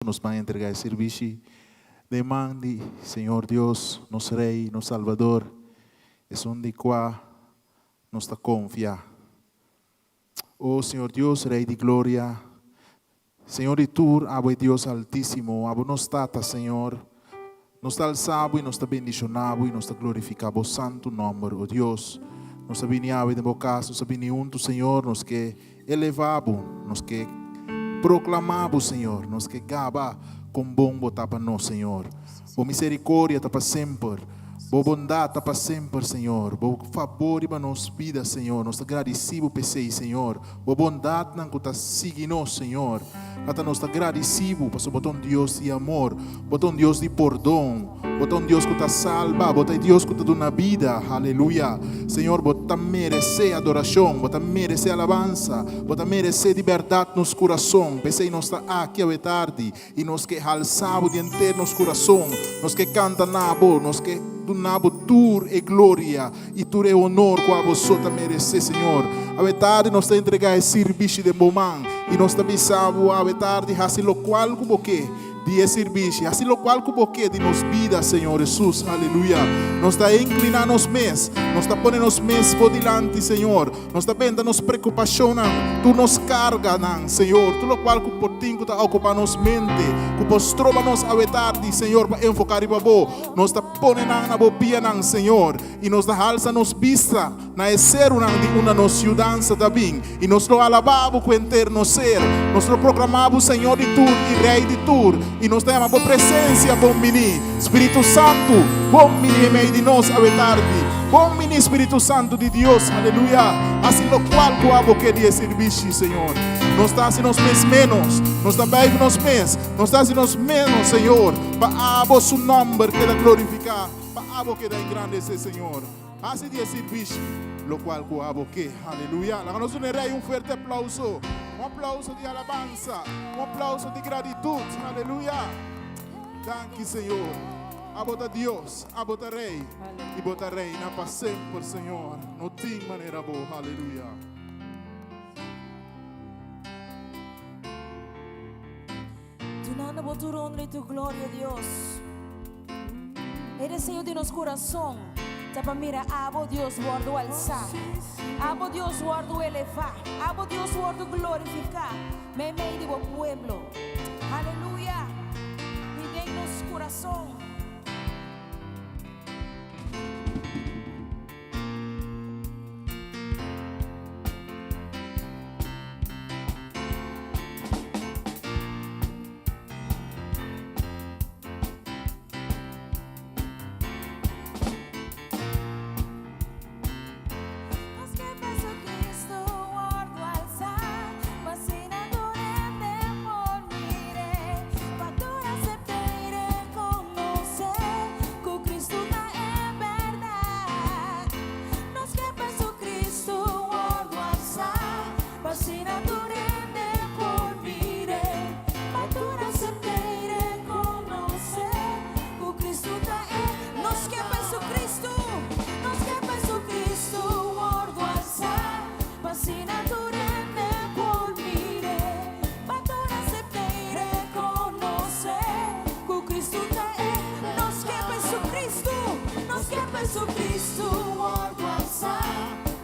Nos ban entrega e sirbishi den man di Señor Dios, nos Rey, nos Salbador, esun di cua nos ta confia. O Señor Dios, Rey di gloria, Señor di tur, abo e Dios Altisimo, abo nos Tata, Señor. Nos ta alsa bo i nos ta bendiciona bo i nos ta glorifica bo santu nomber, o Dios. Nos ta bini awe den bo cas, nos ta bini huntu, Señor, nos ke eleva bo, nos ke proclama bo, Señor, nos ke gaba con bon bo ta pa nos, Señor. Bo misericordia ta pa semper, bo bondad ta pa semper, Señor, bo fabor riba nos bida, Señor, nos ta gradici bo p'esey, Señor. Bo bondadnan ku ta sigui nos, Señor. Tata, nos ta gradisí Bo pasobra Bo ta un Dios di amor, Bo ta un Dios di pordon, Bo ta un Dios ku ta salba, Bo ta e Dios ku ta duna bida. Aleluya! Señor, Bo ta meresé adorashon, Bo ta meresé alabansa, Bo ta meresé di bèrdat nos kurason. P'esei nos ta aki awe tardi i nos ke halsa Bo di henter nos kurason. Nos ke kanta na Bo, nos ke duna Bo tur e gloria. I tur e honor ku abo so ta meresé, Señor. Awe tardi nos ta entregá e sirbishi den bo man, i nos ta bisa bo awe tardi, hasi lokual ku bo ke di e sirbishi, hasi lokual ku bo ke di nos bida, Señor Hesus. Aleluya. Nos ta inkliná nos mes, nos ta pone nos mes bo dilanti, Señor. Nos ta benta nos preokupashonnan, tur nos karganan, Señor, tur lokual ku por tin ku ta okupá nos mente, ku por stroba nos awe tardi, Señor, pa enfoká riba bo. Nos ta pone nan na bo pianan, Señor, i nos ta halsa nos bista na e serunan di unda nos yudansa ta bin, i nos lo alabá bo ku henter nos ser. Nos lo proklamá bo Señor di tur i Rei di tur, i nos ta yama bo presensia bon biní. Spiritu Santu, bon biní meimei di nos awe tardi. Bon biní, Spiritu Santu di Dios. Aleluya! Hasi lokual ku abo ke di e sirbishi, Señor. Nos ta hasi nos mes ménos. Nos ta buig nos mes. Nos ta hasi nos ménos, Señor. Pa abo su nomber keda glorifiká, pa abo keda engrandesé, Señor. Hasi di e sirbishi lokual ku abo ke. Aleluya! Laga nos duna e Rei un fuerte aplauso, un aplauso di alabansa, un aplauso di gratitut. Aleluya! Danki, Señor. Abo ta Dios, abo ta Rei, i bo ta reina pa semper, Señor. No tin manera bo. Aleluya! Dunando bo tur honra i tur gloria, Dios. E deseo di nos kurason ta pa mira abo, Dios, wòrdu alsá, abo, Dios, wòrdu elevá, abo, Dios, wòrdu glorifiká meimei di bo pueblo. Aleluya! I den nos kurason. Nos ke pa Jesucristo wòrdu alsá, pa asina tur hende por mir'é, pa tur asept'é i rekonosé ku Cristo ta e bèrdat. Nos ke pa Jesucristo wòrdu alsá, pa asina tur hende por mir'é, pa tur asept'é i rekonosé ku Cristo ta e. Nos ke pa Jesucristo, nos ke pa Jesucristo wòrdu alsá, pa asina tur hende por mir'é, pa tur asept'é i rekonosé ku Cristo ta e. Nos ke pa Jesucristo, nos ke pa Jesucristo wòrdu alsá,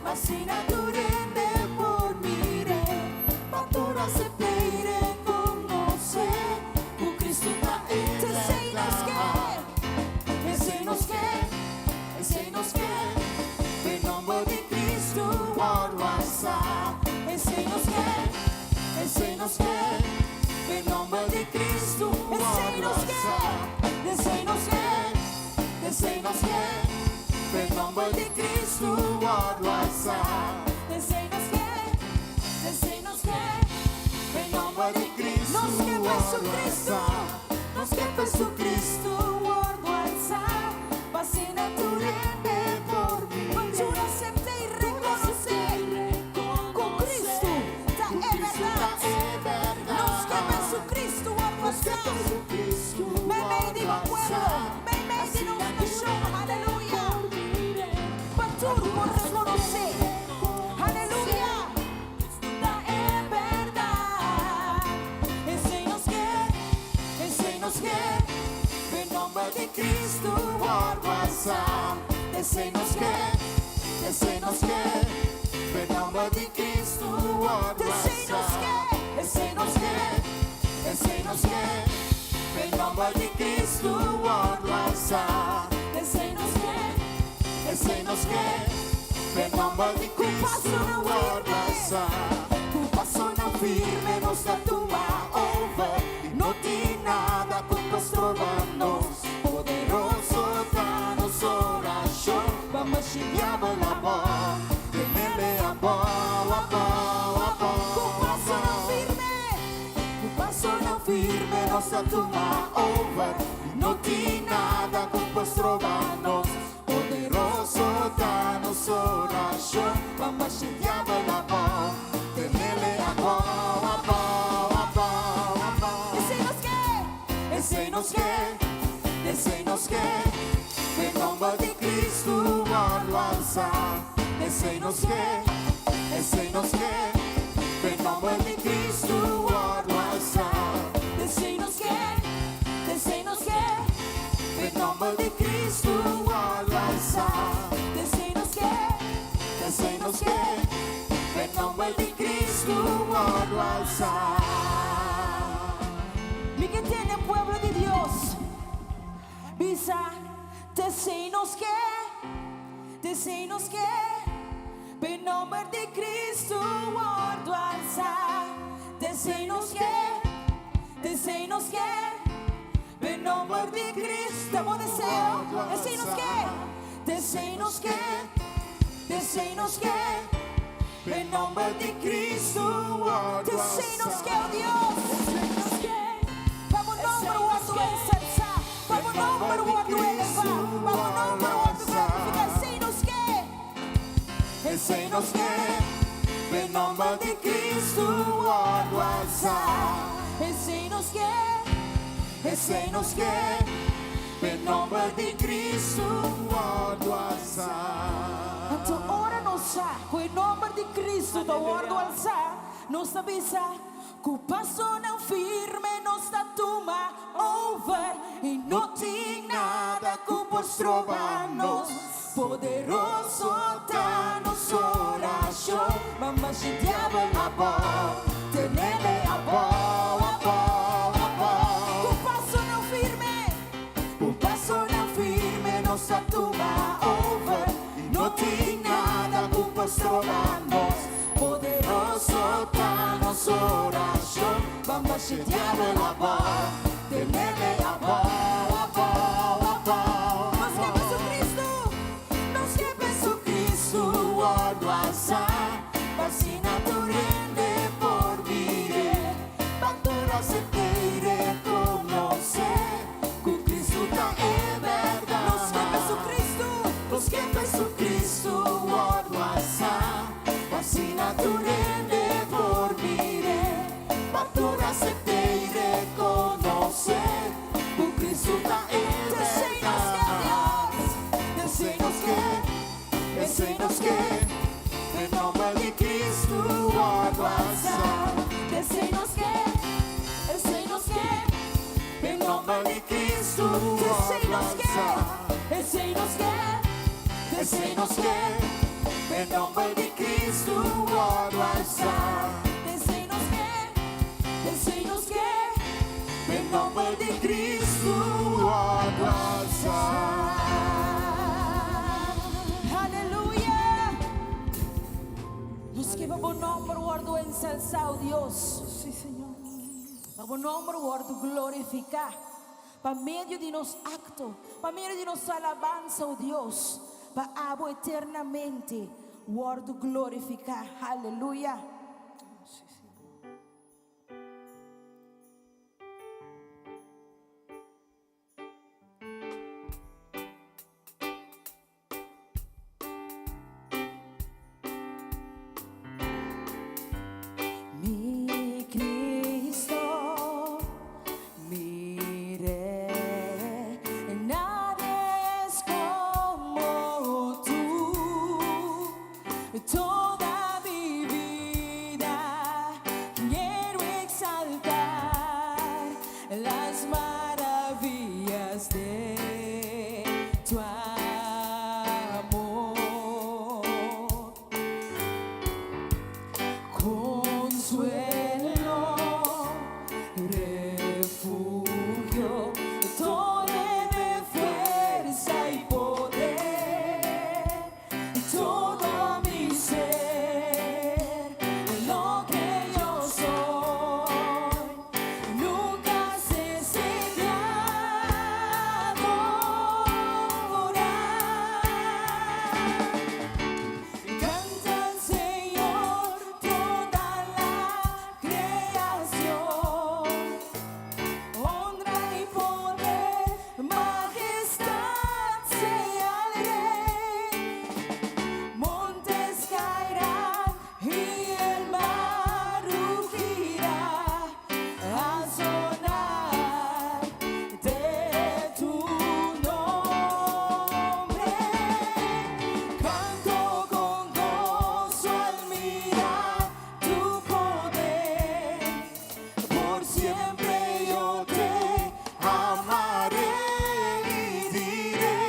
pa asina tur hende por mir'é, pa tur asept'é i rekonosé ku Cristo ta e Esei nos ke, esei nos ke, esei nos ke, p'e nomber di Cristo wòrdu alsá. Esei nos ke, esei nos ke, p'e nomber di Cristo wòrdu alsá. Esei nos ke, esei nos ke, p'e nomber di Cristo wòrdu alsá. Esei nos ke, esei nos ke, p'e nomber di Cristo wòrdu alsá. Nos ke pa Jesucristo wòrdu alsá, pa asina tur hende por mir'é. Pa tur asept'é i rekonosé ku Cristo ta e bèrdat. Nos ke pa Jesucristo wòrdu alsá meimei di bo pueblo, meimei di nos nashon. Aleluya! Pa tur por rekonosé. Aleluya! Ta e bèrdat. Esei nos ke. nos ke, den nòmber di Kristu wòrdu alsá. Esei nos ke, esei nos ke, den nòmber di Kristu wòrdu alsá. Esei nos ke, esei nos ke, den nòmber di Kristu wòrdu alsá. Esei nos ke, esei nos ke, den nòmber di Kristu wòrdu alsá. Ku pasonan firme nos ta tuma over i no tin nada ku por stroba nos. Poderoso ta nos orashon, pa mashi diabel abou, tenele abou, abou, abou. Ku pasonan firme, ku pasonan firme nos ta tuma over i no tin nada ku por stroba nos. Poderoso ta nos orashon, pa mashi diabel abou, tenele abou, abou, abou, abou. Esei nos ke, esei nos ke, esei nos ke, den nòmber di Kristu wòrdu alsá. Esei nos ke, esei nos ke, den nòmber di Kristu wòrdu alsá. Esei nos ke, esei nos ke, den nòmber di Kristu wòrdu alsá. Esei nos ke, esei nos ke, den nòmber di Kristu wòrdu alsá. Mi ke tende pueblo di Dios bisa, T'esei nos ke, t'esei nos ke, p'e nòmber di Kristu wòrdu alsá. T'esei nos ke, t'esei nos ke, p'e nòmber di Kristu. Ta bo deseo? Esei nos ke, t'esei nos ke, t'esei nos ke, P'e nòmber di Kristu wòrdu T'esei nos alsá. ke, o Dios. T'esei nos ke, pa bo nòmber wòrdu ensalsá, pa bo nòmber wòrdu elevá, pa bo nòmber wòrdu glorifiká. Esei nos ke. Esei nos ke, p'e nòmber di Kristu wòrdu alsá. Esei nos ke, Esei nos ke, p'e nòmber di Kristu wòrdu alsá. Anto ora nos sa ku e nòmber di Kristu ta wòrdu alsá, nos ta bisa ku pasonan firme nos ta tuma over i no tin nada ku por stroba nos. Poderoso ta nos orashon, ma mashi diabel abou, tenele abou, Abou, abou. Ku pasonan firme, Ku pasonan firme nos ta tuma over i no tin nada ku por stroba nos. Poderoso ta nos orashon, ban basha diabel abou, tenele abou, abou, abou. Nos ke Jesucristo, Nos ke Jesucristo wòrdu alsá, pa asina tur hende por mir'é, pa tur asept'é i rekonosé ku Cristo ta e bèrdat. Nos ke Jesucristo, Nos ke Jesucristo wòrdu alsá, pa asina tur hende por mir'é, pa tur asept'é i rekonosé ku Cristo ta e Esei nos ke, bèrdat. Dios. Esei nos ke, esei nos ke, den nòmber di Cristo wòrdu alsá. Esei nos ke, esei nos ke, Den nòmber di Cristo Esei wòrdu nos ke, alsá. esei nos ke, Esei nos ke, den nòmber di Cristo wòrdu alsá. Esei nos ke, esei nos ke, Den nòmber di Cristo wòrdu alsá. Aleluya. Nos ke pa bo nòmber wòrdu ensalsá, Dios. Sí, Señor. Pa bo nòmber wòrdu glorifiká. Pa medio di nos akto, pa medio di nos alabansa, oh Dios. Pa abo eternamente wòrdu glorifiká. Aleluya. Sí, Señor. Mi Cristo, mi Rei, nadie es como tú. Toda mi vida quiero exaltar las maravillas. Maravillas de tu amor. Consuelo, refugio, torre de fuerza y poder, todo mi ser, lo que yo soy, nunca cese de adorar. Canta al Señor toda la creación, honra y poder, majestad sea al Rey. Montes caerán y el mar rugirá al sonar de tu nombre. Canto con gozo al mirar tu poder. Por siempre yo te Amaré y diré.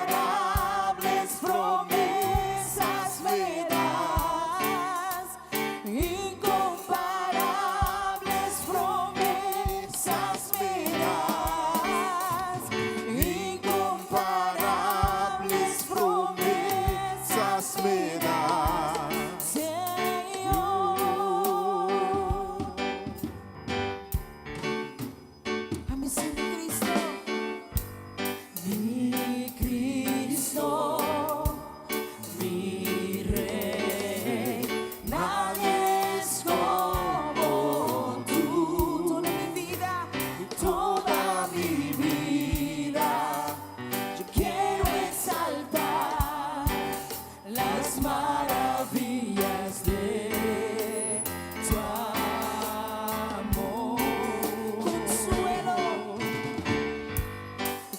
Incomparables promesas me das, incomparables promesas me das, incomparables promesas me das. Señor. Ami sí, mi Cristo, mi Cristo, mi Rey, nadie es como tú. Toda mi vida, yo quiero exaltar las maravillas de tu amor. Consuelo,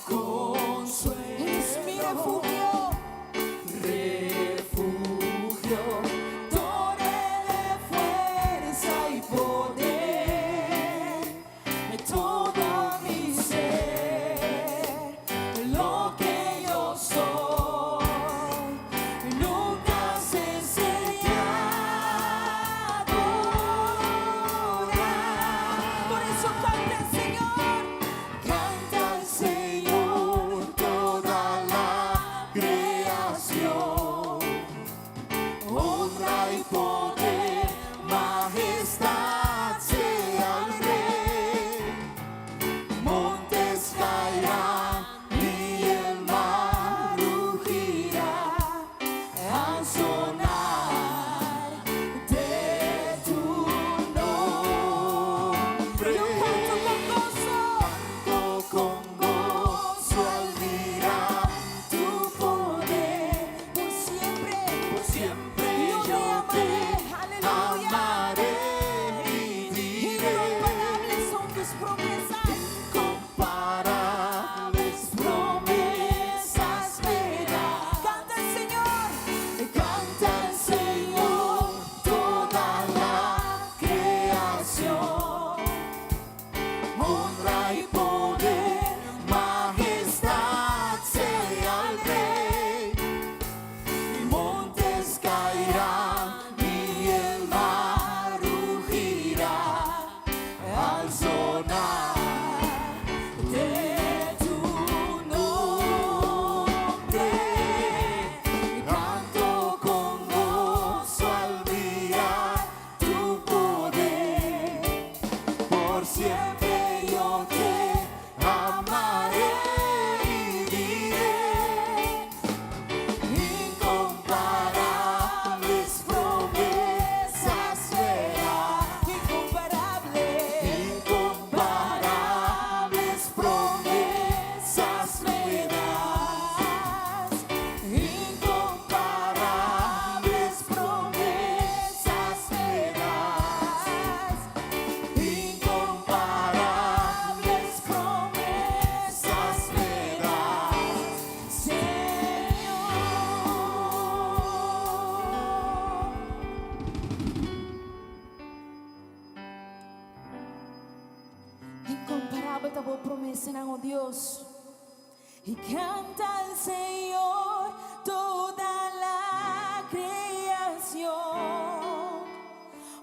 consuelo, eres mi refugio, refugio, torre de fuerza y poder, todo mi ser, lo que yo soy, nunca cese de adorar. Por eso canta al Señor, canta al Señor Toda la creación, honra y poder, majestad sea al Rey. Montes caerán y el mar rugirá al sonar de tu nombre. Yo canto con gozo, Canto con gozo al mirar tu poder por siempre, por siempre yo te yo te amaré, aleluya. Amaré y diré. Incomparables son tus promesas. Incomparables Promesas me das. Canta al Señor, canta al Señor toda la creación. Honra y poder, majestad sea al Rey. Montes caerán y el mar rugirá al sonar de tu nombre. Canto con gozo al mirar tu poder. Por siempre yo te amaré y diré. Incomparables promesas me das, incomparables, Incomparables promesas me das, incomparables promesas me das, incomparables. Inkomparabel ta bo promesanan, o Dios. I kanta al Señor toda la kreashon.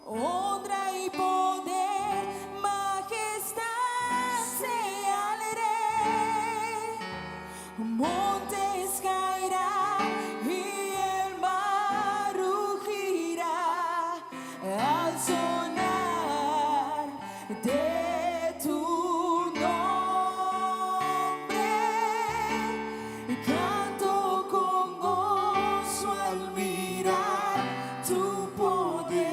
Honra i poder, mahestat sea al Rei. Montes caerán y el mar rugirá al sonar de tu nombre. Canto con gozo al mirar tu poder.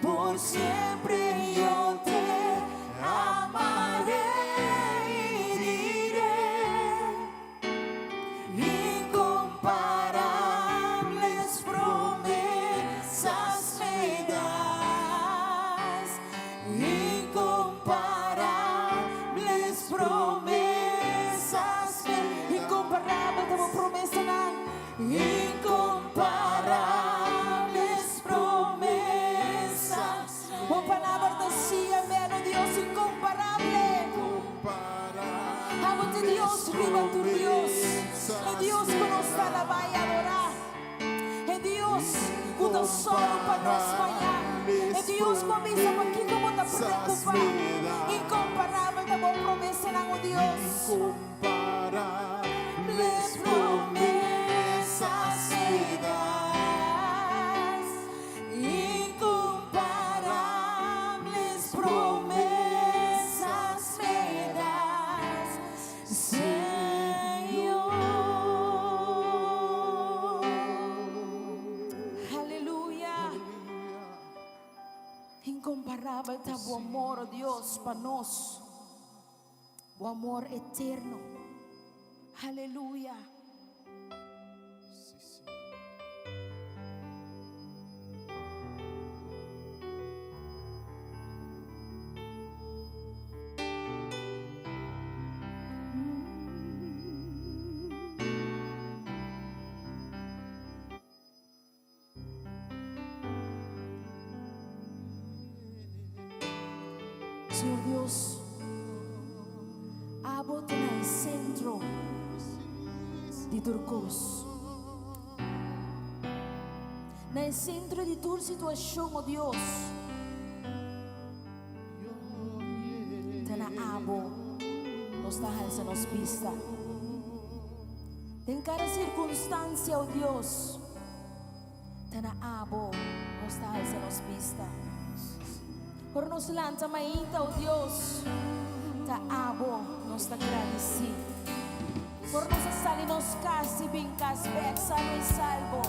Por siempre yo te amaré y diré: Incomparables promesas me das. Incomparables promesas me. Inkomparabel ta bo promesanan. Incomparables promesas. Bo palabra ta sí, amèn, oh Dios, inkomparabel. Abo ta Dios riba tur Dios. E Dios ku nos ta alabá i adorá. E Dios ku ta sòru pa nos mañan. E Dios ku a bisa pakiko bo ta preokupá. Inkomparabel ta bo promesanan, oh Dios. Incomparables Promesas me das. Incomparables promesas me das, Señor. Aleluya. Inkomparabel ta bo amor, oh Dios, pa nos. Bo amor eterno. Aleluya. Sí. Señor Dios, abo ta na sentro di tur kos. Na sentro di tur situashon, oh Dios. Ta na abo, nos ta halsa nos bista. Den kada sirkunstansia, oh Dios. Ta na abo, nos ta halsa nos bista. Ora nos lanta mainta, oh Dios. Ta abo, nos ta gradisí. Ora nos sali nos kas i bin kas bèk, sano i salvo.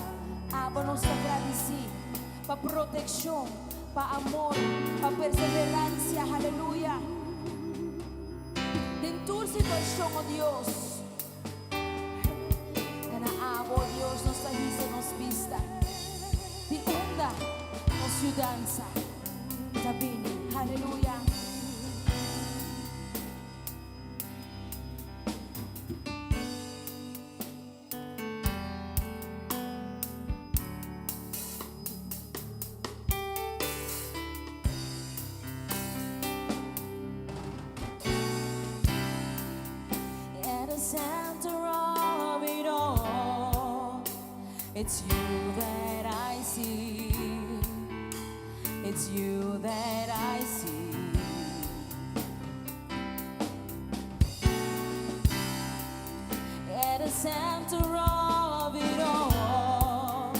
Abo nos ta gradisí. Pa protekshon, pa amor, pa perseveransia, aleluya. Den tur situashon, oh Dios. Ta na abo, Dios, nos ta hisa nos bista. Di unda nos yudansa ta bini. Aleluya. At the center of it all, it's you that I see. It's you that I see. At the center of it all,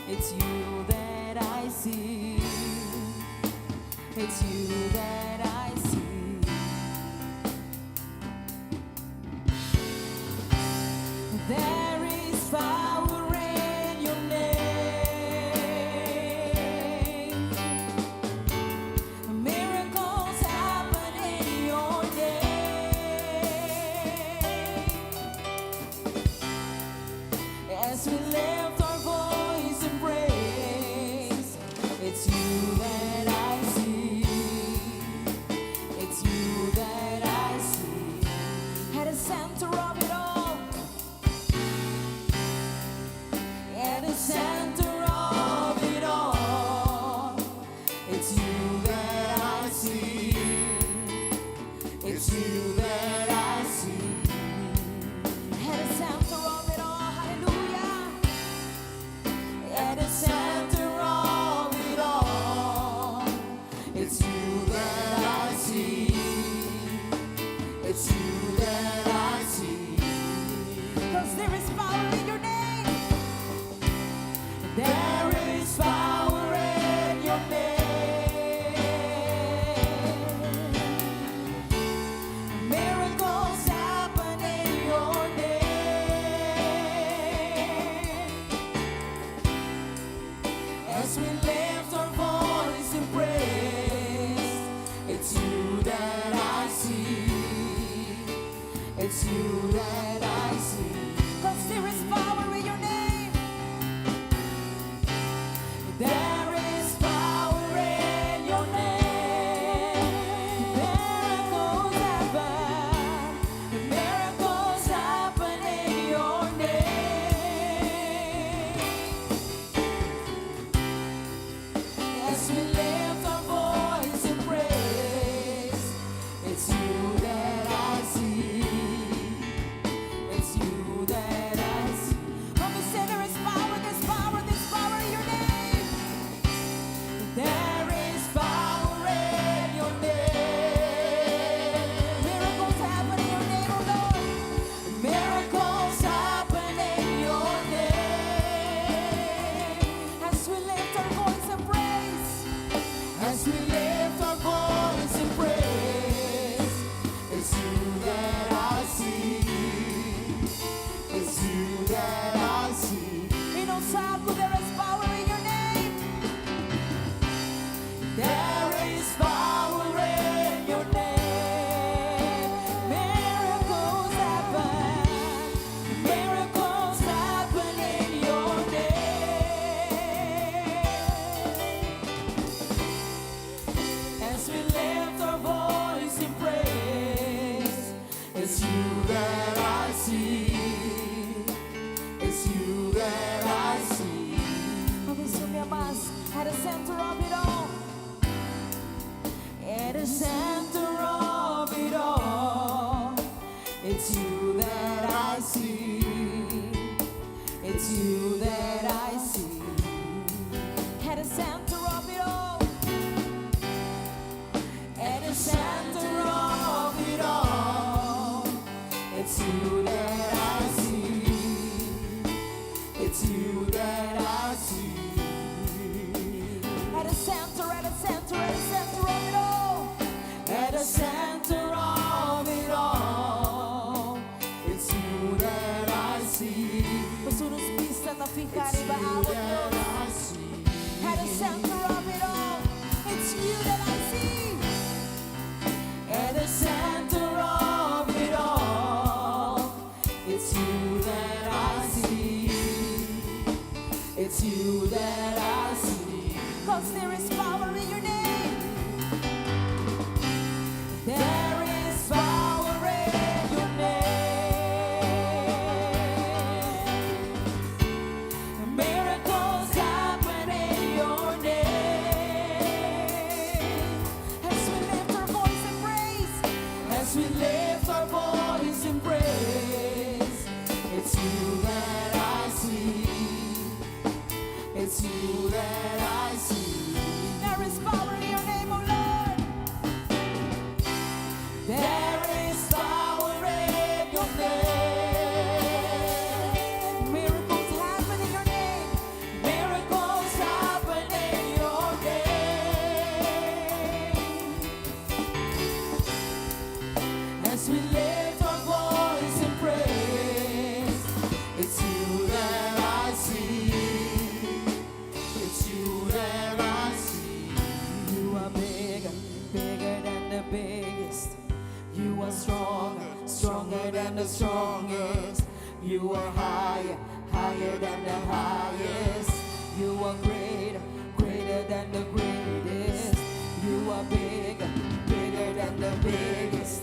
it's you that I see. It's you that I see. There is power in your name. Miracles happen in your name. As we lift our voice in praise, it's you that I see. It's you that I see. It's you that I see. 'Cause there is power in your name. There is power in your name. Miracles happen in your name. As we lift our voice in praise, it's you that I see. It's you that I see. 'Cause there is power in your name. There is power in your name. Miracles happen. Miracles happen in your name. As we lift our voice in praise, it's you that I see. It's you that I see. When we say there is power, there's power, there's power in your name. There is power in your name. Miracles happen in your name, oh Lord. Miracles happen in your name. As we lift our voice in praise. As we lift our voice in praise, it's you that I see. It's you that I see. In Osaku, there is power in your name. There is power in your name. Miracles happen. Miracles happen in your name. As we lift our voice in praise, it's you that I see. It's you that I see. Vamos mas at the center of it all. At the center of it all, it's you that I see. It's you that I see. At the center of it all. At the center of it all, it's you that I see. It's you that I see. At the center, at the center, at the center of it all. At the center of it all, it's you that I see. Paso nos bista ta fiha It's riba you abo that Dios. I see. At the center of it all. It's you that I see. At the center of it all, it's you that I see. It's you that I see. 'Cause there is power in your name. There is power in your name. Miracles happen in your name. As we lift our voice in praise. As we lift our voice in praise, it's you that I see. It's you that I see. There is power in your name, oh Lord. There is power in your name. Miracles happen in your name. Miracles happen in your name. As we lift our voice in praise, it's you that I see. It's you that I see. You are bigger, bigger than the biggest. You are stronger, stronger than the strongest. You are higher, higher than the highest. You are greater, greater than the greatest. You are bigger, bigger than the biggest.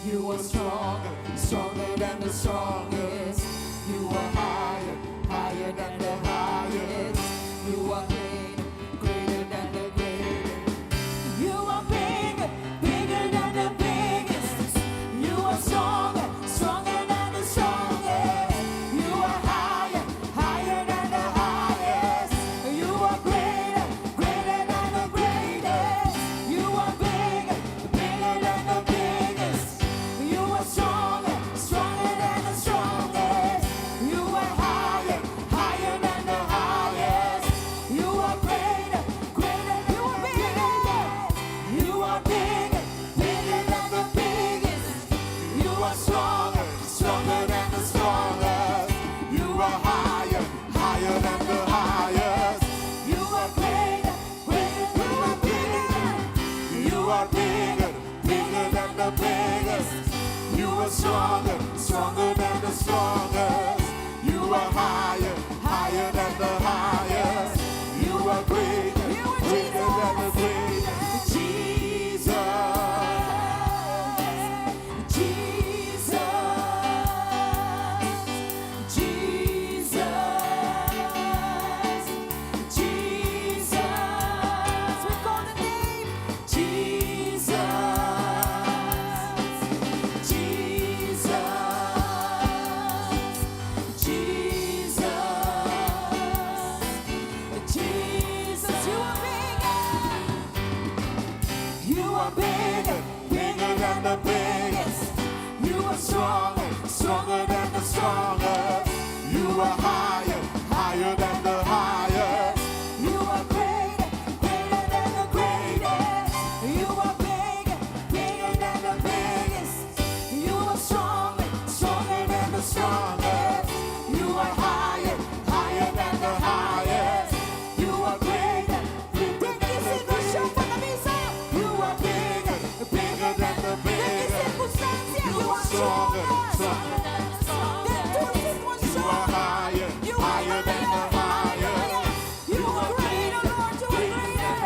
You are stronger, stronger than the strongest. You are higher, higher than the highest. You are greater, greater than the greatest. You are bigger, bigger than the biggest. You are stronger, stronger than the strongest. You are higher, higher than the highest. You are greater, greater than the greatest. You are bigger, bigger than the biggest. You are stronger, stronger than the strongest. You are higher, higher than the highest. You are greater, You are greater than the greatest. Jesus. Jesus, Jesus, Jesus. We call the name Jesus, Jesus, Jesus, Jesus. You are bigger. You are bigger, Bigger than the biggest. You are stronger, stronger than the strongest. You are higher, higher than the highest. You are greater, greater than the greatest. You are bigger, bigger than the biggest. You are stronger, stronger than the strongest. You are higher, higher than the highest. You are greater, Bigger than than the biggest. You are bigger, Bigger than the than the biggest. circumstance. You You are are stronger, stronger stronger. than tu You are situación. higher, You are higher than the highest. You are greater, Lord. You are greater.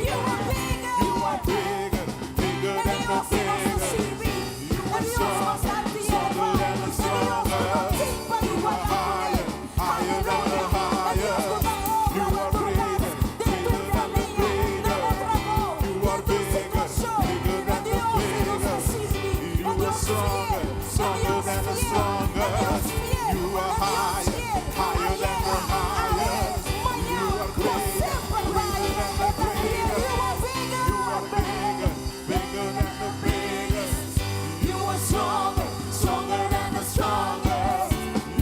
You are bigger. You are bigger, bigger E than the Dios nos biggest. sirve. You E are Dios nos stronger, stronger da than the tierra. E Dios nos strongest. timpa You are higher, higher than the E Dios highest. nos da You obra are de tu greater, casa, de tu greater than the familia, de greater. tu trabajo, You de are tu bigger, situación. bigger E than the Dios nos biggest. sirve. E You are Dios stronger, fiel. E stronger Dios than the fiel. E Dios strongest. fiel. You are E Dios higher, fiel. higher than the Ayera, awe, highest. You mañana, are por greater, semper vai. greater than the E ta fiel. greatest. You are bigger. You are bigger, bigger than the biggest. You are stronger, stronger than the strongest.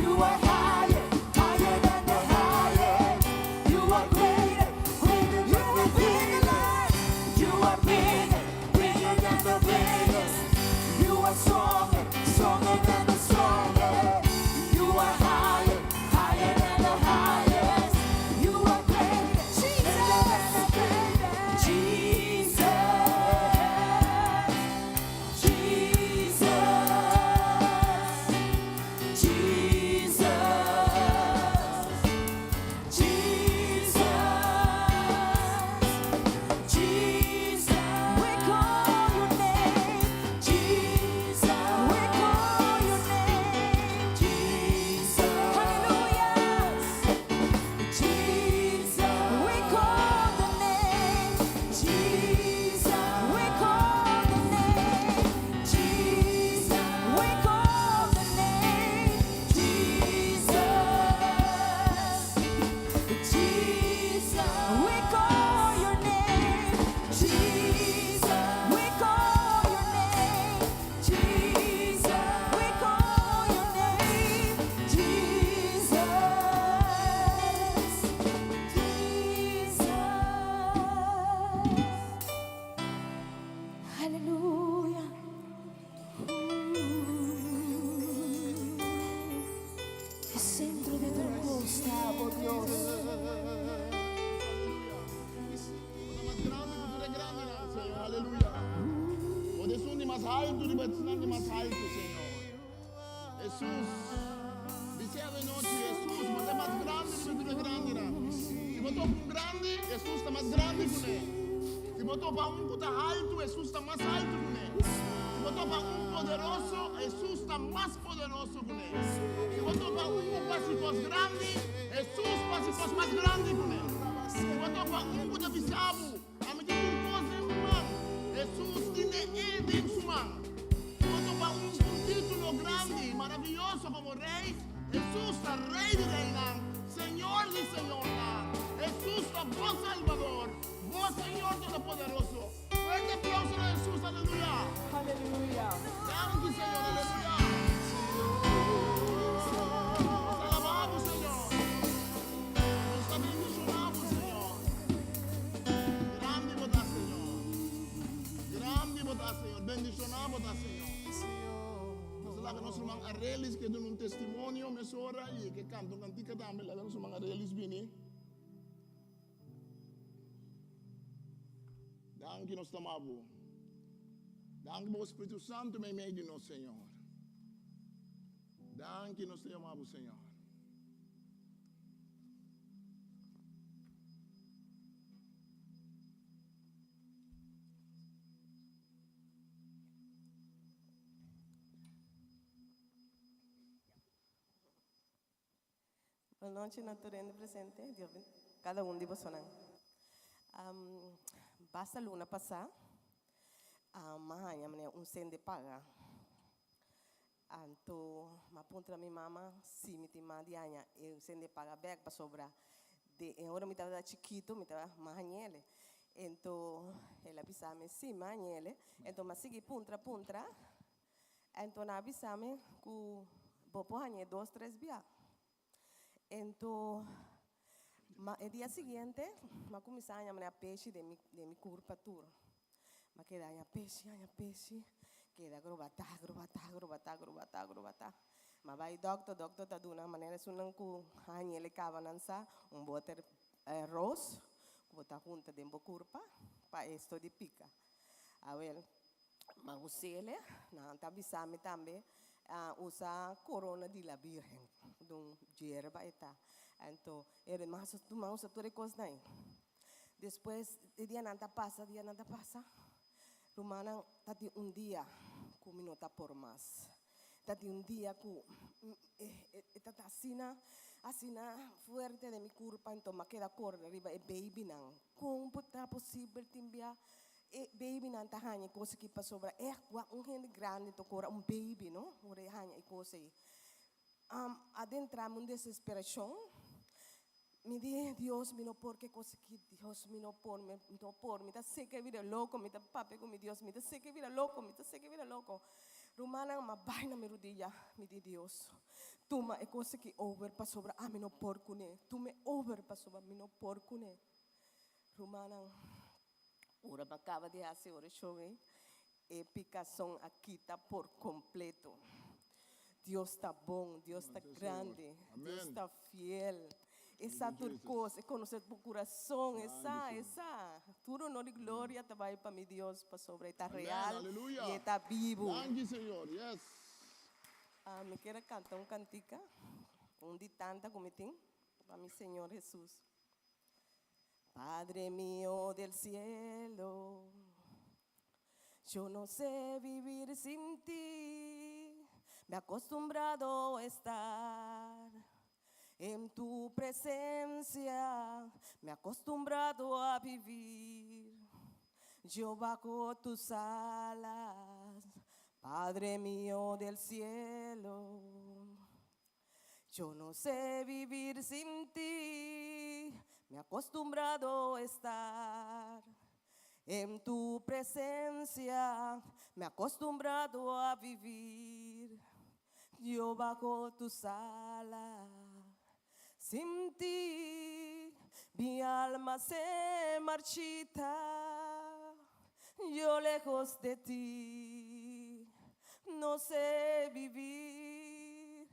You are higher, higher than the highest. You are greater, greater You than the are bigger, biggest. Lord. You are bigger, bigger than the biggest. You are stronger, stronger than the strongest. You are higher, higher than the highest. You are greater, Jesus. greater than the greatest. Jesus, Jesus, Jesus, Jesus, Jesus. We call your name, Jesus. We call your name, Jesus. Hallelujah. Jesus, we call the name Jesus. We call the name Jesus. We call the name Jesus. Jesus, we call your name Jesus. We call your name Jesus. We call your name Jesus. Jesus. Hallelujah. El centro de tu está, oh Dios. Mas grandi ku tur grandinan, Señor. Aleluya. Bo ta esun di mas haltu, di di mas haltu, Señor. Hesus. Bis'é anochi, Hesus, bo ta mas grandi ku tur grandinan. Si bo topa un grandi, Hesus ta mas grandi ku ne. Si bo topa un ku ta haltu, Hesus ta mas haltu ku ne. Si bo topa un poderoso, Hesus ta mas poderoso ku ne. Si bo topa un ku ta hasi kos grandi, Hesus ta hasi kos mas grandi ku ne. Si bo topa un ku ta bisa bo, ami tin tur kos den mi man, Hesus tin e den su man. Si bo topa un ku título grandi, maravioso komo rei, Hesus ta Rei di reinan, Señor di señornan. Hesus ta bo Salbador, bo Señor Todopoderoso. Fuerte aplauso na Hesus, aleluya. Aleluya. Danki, Señor, aleluya. Nos ta alabá bo, Señor. Nos ta bendishoná bo, Señor. Grandi bo ta, Señor. Grandi bo ta, Señor. Bendishoná bo ta, Señor. Nos ta laga nos ruman Arelis ke duna un testimonio mesora i ke kanta un kantika tambe. Laga nos ruman Arelis bini. Danki nos ta ama Bo. Danki pa Bo Spiritu Santu meimei di nos, Señor. Danki nos ta yama Bo, Señor. Bon nochi na tur hende presente, Dios ben kada un di bosonan. Basta luna pasá m'a haña manera un sende paga. Anto m'a puntra mi mama si mi tin mas di haña e sende paga bèk pasobra den e ora mi tabata chikitu mi tabata m'a hañ'ele. Ento el a bisa mi si m'a hañ'ele. Ento m'a sigui puntra puntra. Anto nan a bisa mi ku bo por hañ'é dos tres bia. Ento ma e dia siguiente mi a kuminsá haña manera peshi den mi den mi kurpa tur. Mi a keda haña peshi haña peshi keda grobatá grobatá grobatá grobatá grobatá. Mi a bai dòkter dòkter ta duna manera esunnan ku hañ'el e kaba nan sa un boter ros ku bo ta hunta den bo kurpa pa esto di pika. Awel. Ma usele, nan ta bisa mi tambe, usa corona di la Virgen, dun yerba e ta. Anto, e di mas tuma usa tur e cosnan ei. Despues, e dianan ta pasa, dianan ta pasa, rumannan ta tin un dia cu mi no ta por mas. Ta tin un dia cu e ta asina, asina fuerte den mi curpa, anto mi a keda corda riba e babynan. Con por ta posibel tin bia E babynan ta haña e kos aki pasobra e wak un hende grandi ta kora un baby no ora e haña e kos ei. Adentra mi un desesperashon mi di Dios mi no por ke kos aki Dios mi no por mi no por mi ta seka e bira loko mi ta papia ku mi Dios mi ta seka e bira loko mi ta seka e bira loko. Rumannan m'a bai na mi rudia mi di Dios tuma e kos aki over pasobra ami no por kuné tuma e over pasobra mi no por kuné. Rumannan. Ora bo a kaba di hasi orashon ei, e pikason a kita por kompleto. Dios ta bon, Dios ta grandi, Dios ta fiel. E sa tur kos, e konosé bo kurason, e sa, e sa. Tur honor i gloria ta bai pa mi Dios pasobra e ta real i e ta bibu. Mi kier a kanta un kantika, un di tanta ku mi tin pa mi Señor Hesus. Padre mío del cielo, yo no sé vivir sin ti, me he acostumbrado a estar en tu presencia, me he acostumbrado a vivir yo bajo tus alas, Padre mío del cielo. Yo no sé vivir sin ti, me he acostumbrado a estar en tu presencia, me he acostumbrado a vivir yo bajo tus alas. Sin ti mi alma se marchita, yo lejos de ti no sé vivir.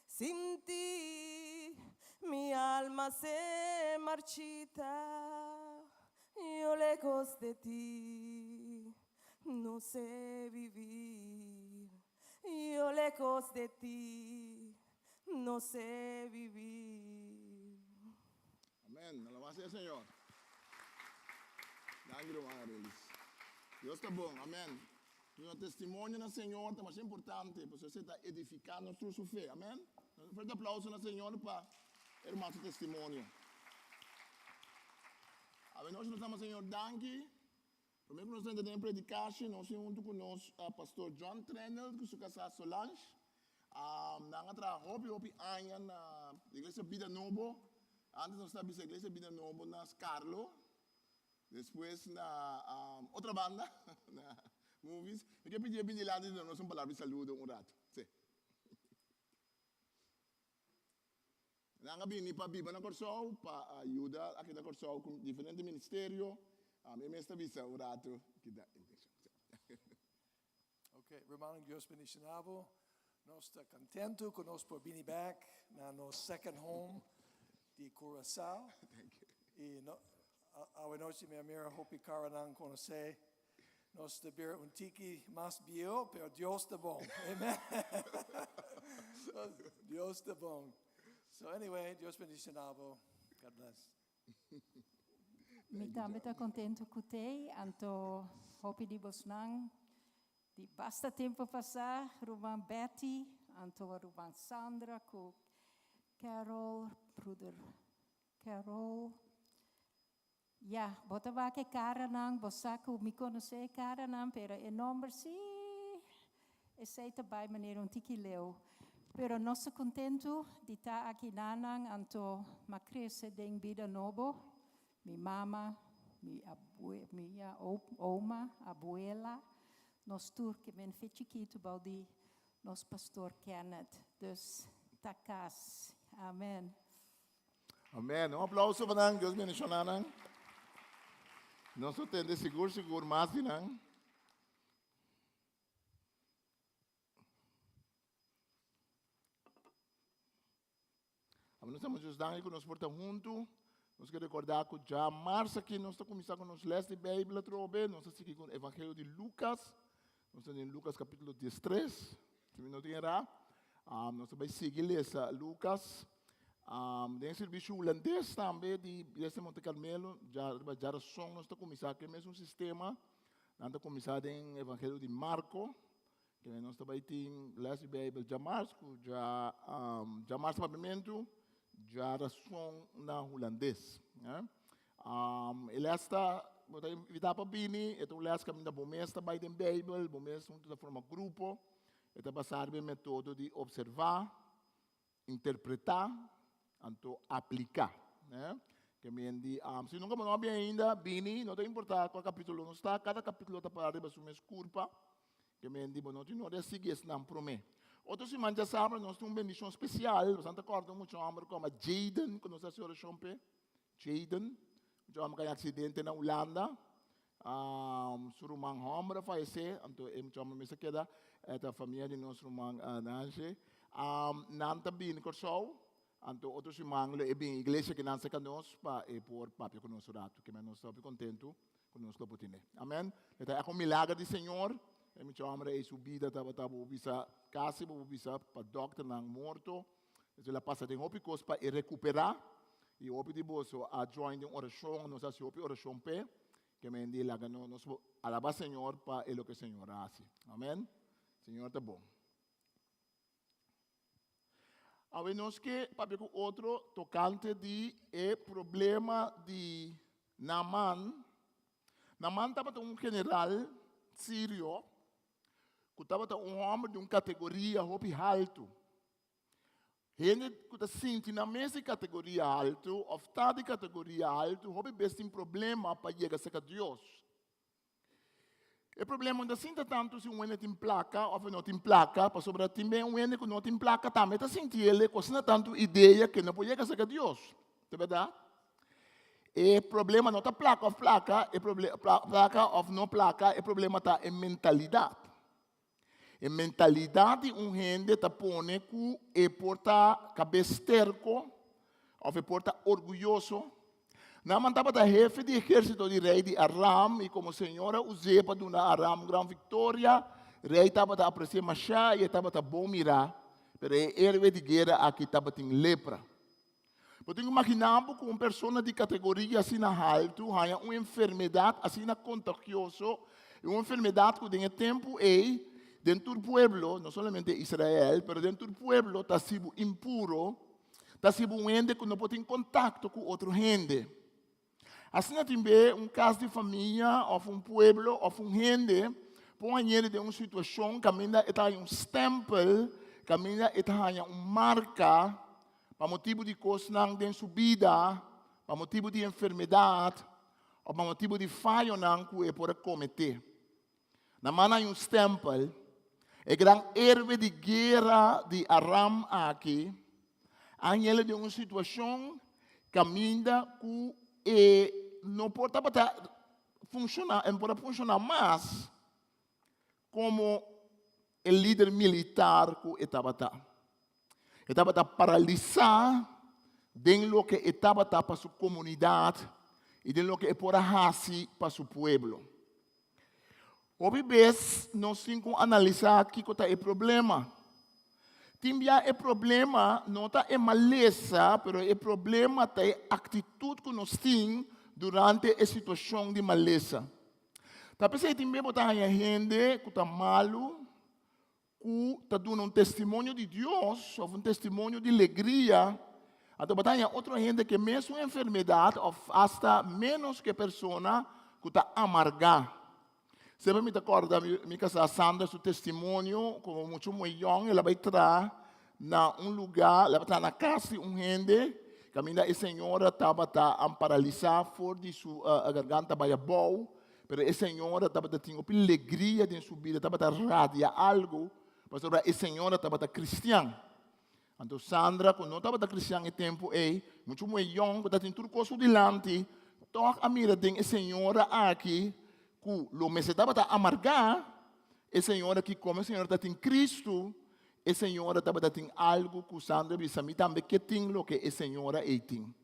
Sin ti mi alma se marchita, yo lejos de ti no sé vivir. Yo lejos de ti no sé vivir. Amen. Alabá sea Señor. Danki ruman Arelis. Dios ta bon. Amen. Duna testimonio na Señor ta masha importante pasobra esei ta edifiká nos tur su fe. Amen. Un fuerte aplauso na Señor pa e ruman su testimonio. Avenochi nos dama Señor danki. Promé ku nos drenta den e predikashi, nos tin huntu ku nos Pastor John Trenel ku su kasá Solange. Nan a traha hopi hopi aña na Iglesia Bida Nobo. Antes nos ta bisa Iglesia Bida Nobo na Skarlo, despues na otra banda, na Movies. Mi ke pidi e bini dilanti duna nos un palabra di saludo un ratu. Sí. Nan a bini pa biba na Kòrsou, pa yuda aki na Kòrsou ku diferente ministerio. E mes ta bisa un ratu ki ta intenshon. Ok, rumannan Dios bendiciona bo. Nos ta contento cu nos por bini back na nos second home di Curaçao. Thank you. Y no, Awanochi mi a mira hopi karanan konosé. Nos ta bira un tiki mas bieu, pero Dios ta bon. Amen. Dios ta bon. So anyway, Dios bendishoná bo. God bless. Mi tambe ta contento cu tey, anto hopi di bosnan di basta tempo pasá, ruman Betty, anto ruman Sandra cu Carol, broeder Carol. Ya, bo ta wak e caranan, bo sa cu mi conoce e caranan, pero e nomber si, esey ta bay manera un tiki leu. Pero nos ta contento di ta aki nanan, anto m'a crece den bida nobo, mi mama, mi abue, mi oma, abuela, nos tur ke men fe chikito bou di nos pastor Kenneth. Dus ta cas. Amen. Amen. Un aplauso pa nan. Dios bendiciona nan. Nos lo tende sigur sigur mas di nan. Abo nos ta Dios danki ku nos por ta huntu. Nos ke rekordá ku dja mars aki nos ta kuminsá ku nos les di Beibel atrobe. Nos ta sigui ku Evangelio di Lukas. Nos ta den Lukas kapítulo diestres, si mi no tin erá. Nos ta bai sigui lesa Lukas. Den servisio hulandes tambe di Iglesia Monte Carmelo, dja riba djarason nos ta kuminsá ku e mesun sistema. Nan ta kuminsá den Evangelio di Marko. Kende nos ta bai tin les di Beibel djamars ku dja djamars papiamentu, djarason na hulandes. E les ta, bo ta invitá pa bini, e ta un les kaminda bo mes ta bai den Beibel, bo mes huntu ta forma grupo, e ta basá riba e metodo di opservá, interpretá, anto apliká. Ke men di, si nunka bo no a bini ainda, bini, no ta importá kua kapítulo nos ta, kada kapítulo ta pará riba su mes kurpa. Ke men di, bo no tin nodi a sigui esnan promé. Otro siman djasabra nos tin un bendishon spesial, boso ta kòrda un mucha hòmber ku yama Jayden, ku nos a hasi orashon p'e. Jayden, mucha hòmber ku a haña aksidente na Hulanda. Su ruman hòmber a fayesé, anto e mucha hòmber mes a keda, e ta famia di nos ruman Nancy. Nan ta bini Kòrsou, anto otro siman lo e bini iglesia kinan serka nos pa e por papia ku nos un ratu. Kimen nos ta hopi kontentu ku nos lo por tene. Amen. E ta un milager di Señor. E mucha hòmber ei su bida tabata bo por bisa, kasi bo por bisa pa dòkternan morto. Entonces el a pasa den hopi kos pa e rekuperá. I hopi di boso a join den orashon, nos a hasi hopi orashon p'e. Ke men di laga nos, nos por alabá Señor pa e loke Señor a hasi. Amen. Señor ta bon. Awe nos ke papia ku otro tokante di e problema di Naaman. Naaman tabata un general sirio ku tabata un hòmber di un kategoria hopi haltu. Hende ku ta sinti nan mes di kategoria haltu òf ta di kategoria haltu hopi bes tin problema pa yega serka Dios. E problema no ta sinta tantu si un hende tin plaka òf e no tin plaka, pasobra tin ben un hende ku no tin plaka tambe ta sinti el ku asina tantu idea ku e no por yega serka Dios. Ta bèrdat? E problema no ta plaka òf plaka, e plaka òf no plaka, e problema ta e mentalidat. E mentalidat di un hende ta pone ku e por ta kabes sterko òf e por ta orguyoso. Naaman tabata hefe di ehérsito di rei di Aram i komo Señor a us'é pa duna Aram un gran viktoria, rei tabata apresi'é mashá i e tabata bon mirá. Pero e héroe di guera aki tabatin lepra. Bo tin ku imaginá bo ku un persona di kategoria asina haltu haña un enfermedat asina kontagioso, i un enfermedat ku den e tempu ei den tur pueblo, no solamente Israel, pero den tur pueblo ta hasi bo impuro, ta hasi bo un hende ku no por tin kontakto ku otro hende. Asina tin be un kas di famia òf un pueblo òf un hende por hañ'é den un situashon kaminda e ta haña un stèmpel, kaminda e ta haña un marka pa motibu di kosnan den su bida, pa motibu di enfermedat òf pa motibu di fayonan ku e por a kometé. Na man hay un stèmpel, e gran héroe di guera di Aram aki a hañ'el den un situashon kaminda ku e no por tabata funshoná, e no por a funshoná mas komo e lider militar ku e tabata. E tabata paralisá den loke e tabata pa su komunidat. i den loke e por a hasi pa su pueblo. Hopi bes nos tin ku analisá kiko ta e problema. Tin bia e problema no ta e malesa, pero e problema ta e aktitut ku nos tin durante e situashon di malesa. Ta p'esei tin bia bo ta haña hende ku ta malu, ku ta duna un testimonio di Dios òf un testimonio di legria, anto bo ta haña otro hende ku e mesun enfermedat òf asta ménos ku e persona ku ta amargá. Semper mi ta kòrda mi kasá Sandra su testimonio komo muchu muhé yòn el a bai traha na un lugá, el a bai traha na kas di un hende kaminda e señora tabata paralisá for di su garganta bai abou. Pero e señora tabata tin hopi legria den su bida, tabata radia algo, pasobra e señora tabata cristian. Anto Sandra, cu no tabata cristian e tempo ei, mucho muhe yong, cu tatin tur cos su dilanti, toch a mira den e señora aki cu lo mester tabata amarga, e señora aki como e señora tatin Cristo, e señora tabata tin algo cu Sandra bisa, mi tambe ke tin loke e señora ei tin.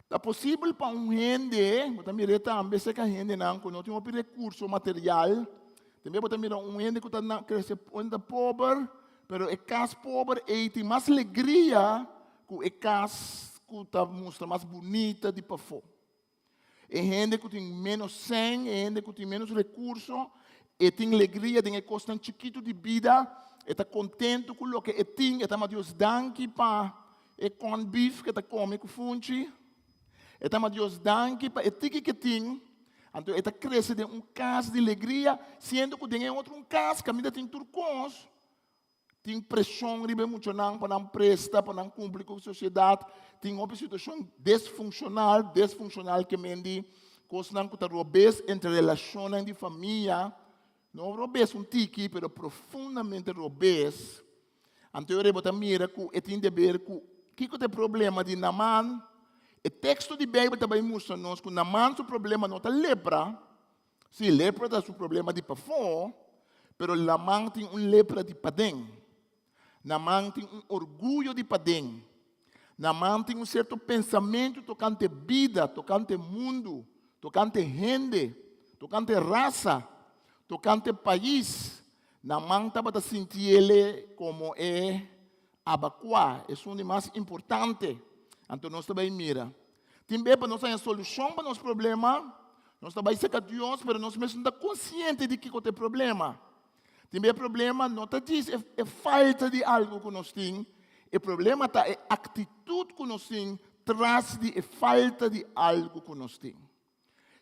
Ta posibel pa un hende, bo ta mir'é tambe serka hendenan ku no tin hopi rekurso material, tambe bo ta mira un hende ku ta krese unda pober, pero e kas pober ei tin mas legria ku e kas ku ta mustra mas bunita di pafó. E hende ku tin ménos sèn, e hende ku tin ménos rekurso, e tin legria den e kosnan chikitu di bida, e ta kontentu ku loke e tin, e ta ama Dios danki pa e corn beef ku e ta kome ku funchi, e ta ama Dios danki pa e tiki ku e tin, anto e ta krese den un kas di legria, siendo ku den e otro un kas kaminda tin tur kos, Tin preshon riba e muchanan pa nan presta, pa nan kumpli ku sosiedat. Tin hopi situashon desfunshonal, desfunshonal ke men di kosnan ku ta robes entre relashonnan di famia. No robes un tiki, pero profundamente robes. Anto e ora bo ta mira ku e tin deber ku kiko ta e problema di Naman. E teksto di Beibel ta bai mustra nos ku Naman su problema no ta lepra. Sí, lepra ta su problema di pafó, pero Laman tin un lepra di paden. Naman tin un orguyo di paden. Naman tin un sierto pensamentu tokante bida, tokante mundu, tokante hende, tokante rasa, tokante pais. Naman tabata sinti ele komo e abakuá, esun di mas importante. Anto nos ta bai mira. Tin bes pa nos haña solushon pa nos problema, nos ta bai serka Dios, pero nos mes no ta konsiente di kiko ta e problema. Tin bes e problema no ta djis e falta di algu ku nos tin, e problema ta e aktitut ku nos tin tras di e falta di algu ku nos tin.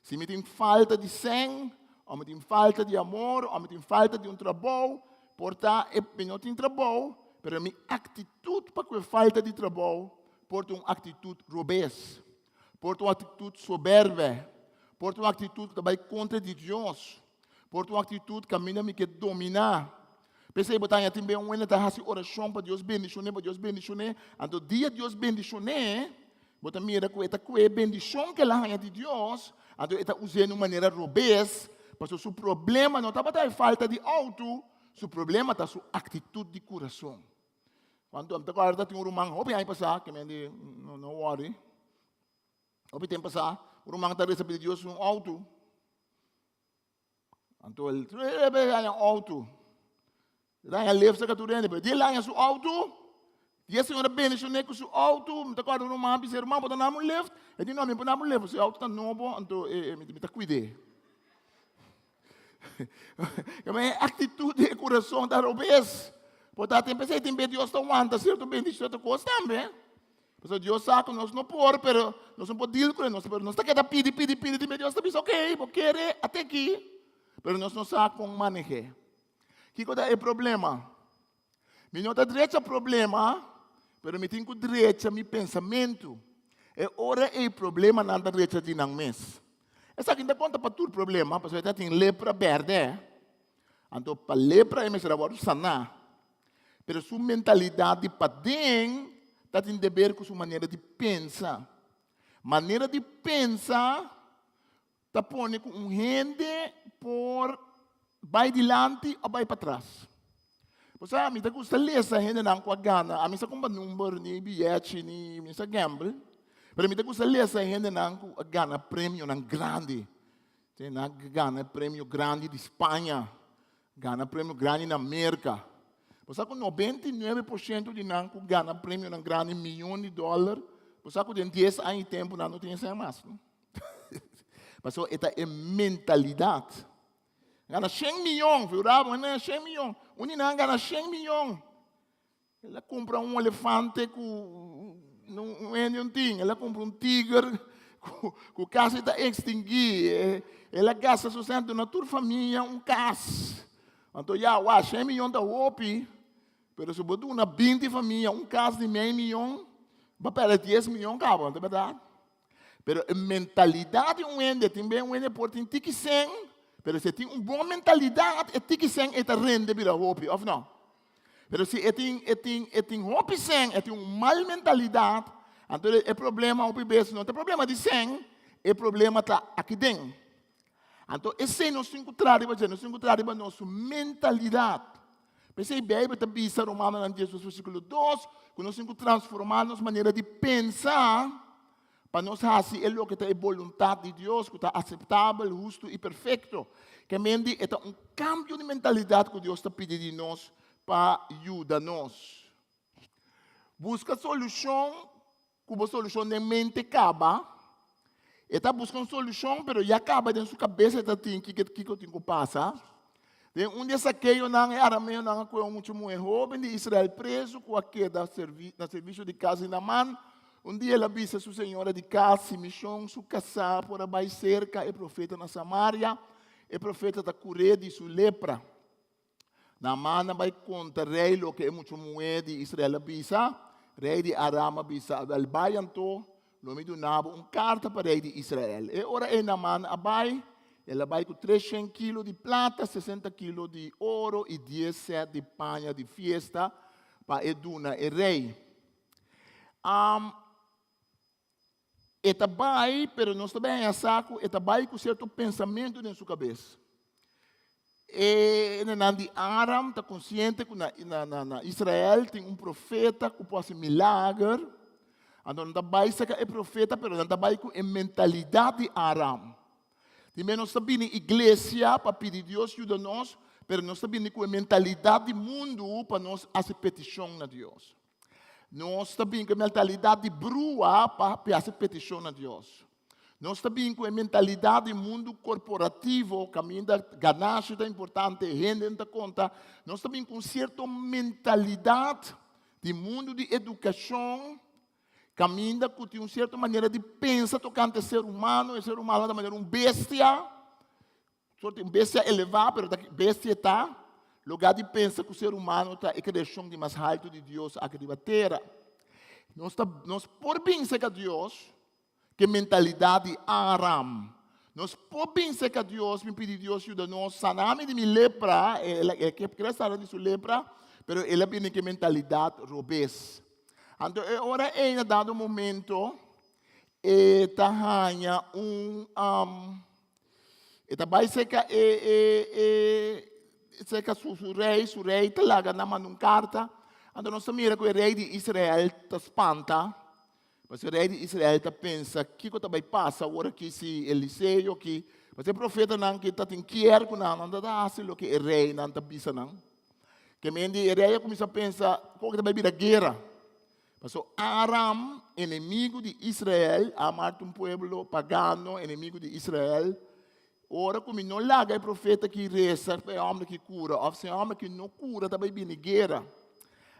Si mi tin falta di sèn, òf mi tin falta di amor, òf mi tin falta di un trabou, por ta e mi no tin trabou, pero mi aktitut pa ku e falta di trabou por ta un aktitut robes, por ta un aktitut soberbe, por ta un aktitut ku ta bai kontra di Dios, por ta un aktitut kaminda mi ke dominá. P'esei bo ta haña tin be un hende ta hasi orashon pa Dios bendishon'é, pa Dios bendishon'é, anto dia Dios bendishon'é, bo ta mira ku e ta kue e bendishon ku el a haña di Dios, anto e ta us'é na un manera robes, pasobra su problema no tabata e falta di outo, su problema ta su aktitut di kurason. Kuantu mi ta kòrda tin un ruman hopi aña pasá ke mi di no no wòri, hopi tempu pasá un ruman ta resa pidi Dios un outo. Anto el tres bes haña auto. El haña lef cerca tur hende, pero di el haña su auto, di e señora bendicioné cu su auto, mi ta acorda un ruman bisa, ruman bo ta dame un lift? E di no, mi por dame un lift, su auto ta nobo, anto mi ta cuid'é. E actitud di e curason ta robes. Por ta tin p'esei tin bes Dios ta wanta cierto bendicion, cierto cos tambe. Pasobra Dios sa ku nos no por, pero nos no por deal ku nos, pero nos ta keda pidi, pidi, pidi, tin bes Dios ta bisa, ok, bo kere, ate aki, pero nos no sa kon maneh'é. Kiko ta e problema? Mi no ta drecha problema, pero mi tin ku drecha mi pensamentu. E ora ei problemanan ta drecha di nan mes. Esaki no ta konta pa tur problema, pasobra e ta tin lepra bèrdè. Anto pa lepra e mester a wòrdu saná. Pero su mentalidat di paden ta tin deber ku su manera di pensa. Manera di pensa ta pone ku un hende por bai dilanti òf bai patras. Bo sa, mi ta gusta lesa hendenan ku a gana. Ami sa kumpa number ni biyechi ni mi sa gamble. Pero mi ta gusta lesa e hendenan ku a gana premionan grandi. Te nan a gana premio grandi di Spaña, gana premio grandi na Merka. Bo sa ku 99% di nan ku gana premionan grandi, miyon di dòler, bo sa ku den dies aña i tempu nan no tin esei mas, no? Pasobra e ta e mentalidat. Gana shen miyon, figurá bo, gana shen miyon. Un di nan gana shen miyon. El a kumpra un elefante ku un hende no tin. El a kumpra un tiger ku kasi ta ekstinguí. El a gasta su sèn duna tur famia un kas. Anto ya, wak, shen miyon ta hopi, pero si bo duna binti famia un kas di mei miyon, bo a pèrdè dies miyon kaba, no ta bèrdat? Pero e mentalidat di un hende, tin bes un hende por tin tiki sèn, pero si e tin un bon mentalidat, e tiki sèn ei ta rende bira hopi, òf no? Pero si e tin, e tin, e tin hopi sèn, e tin un mal mentalidat, anto e problema hopi bes no ta problema di sèn, e problema ta aki den. Anto esei nos tin ku traha riba dje, nos tin ku traha riba nos mentalidat. P'esei Beibel ta bisa Romanonan 12 versíkulo 2 ku nos tin ku transformá nos manera di pensa pa nos hasi e loke ta e boluntat di Dios ku ta aseptabel, hustu i perfekto. Ke men di e ta un kambio di mentalidat ku Dios ta pidi di nos pa yuda nos. Buska solushon ku bo solushon den mente kaba. E ta buska un solushon pero ya kaba den su kabes e ta tin kiko kiko tin ku pasa. Den un di e sakeonan e arameonan a kohe un mucha muhé hóben di Israel prezu ku a keda servi na servisio di kas di Naman. Un dia el a bisa su señora di kas si mishon su kasá por a bai serka e profeta na Samaria, e profeta ta kur'é di su lepra. Naaman a bai konta rei loke e mucha muhé di Israel a bisa. Rei di Aram a bisa, Awèl bai anto, lo mi duna bo un karta pa rei di Israel. E ora ei Naaman a bai, el a bai ku treshen kilo di plata, sesenta kilo di oro i dies sèt di paña di fiesta pa e duna e rei. E ta bai, pero nos ta bai haña sa ku e ta bai ku sierto pensamentu den su kabes. E hendenan di Aram ta konsiente ku na, na, na, na Israel tin un profeta ku por hasi milager. Anto nan ta bai serka e profeta, pero nan ta bai ku e mentalidat di Aram. Di mes nos ta bini iglesia pa pidi Dios yuda nos, pero nos ta bini ku e mentalidat di mundu pa nos hasi petishon na Dios. Nos ta bin ku e mentalidat di brua pa hasi petishon na Dios. Nos ta bin ku e mentalidat di mundu korporativo, kaminda ganashi ta importante, hende no ta konta. Nos ta bin ku un sierto mentalidat di mundu di edukashon, kaminda ku tin un sierto manera di pensa tokante ser humano, e ser humano ta manera un bestia. Sorti un bestia elevá, pero ta bestia ta lugá di pensa ku ser humano ta e kreashon di mas haltu di Dios aki riba tera. Nos ta nos por bin serka Dios ku e mentalidat di Aram. Nos por bin serka Dios, mi pidi Dios yuda nos, sana mi di mi lepra, el e kere sana di su lepra, pero el a bini ku e mentalidat robes. Anto e ora ei na dado momento e ta haña un E ta bai serka e, e, e, serka su, su rei, su rei ta laga nan manda un karta. Anto nos ta mira ku e rei di Israel ta spanta. Pasobra e rei di Israel ta pensa, kiko ta bai pasa awor aki si Eliseo aki, pasobra e profetanan ki ta tin kier ku nan, nan ta ta hasi loke e reinan ta bisa nan. Ke men di e rei a kuminsá pensa, kon ta bai bira guera? Paso Aram, enemigu di Israel, Amar ta un pueblo pagano, enemigu di Israel. Ora ku mi no laga e profeta ki resa pa e hòmber ki kura, òf si e hòmber ki no kura ta bai bini guera.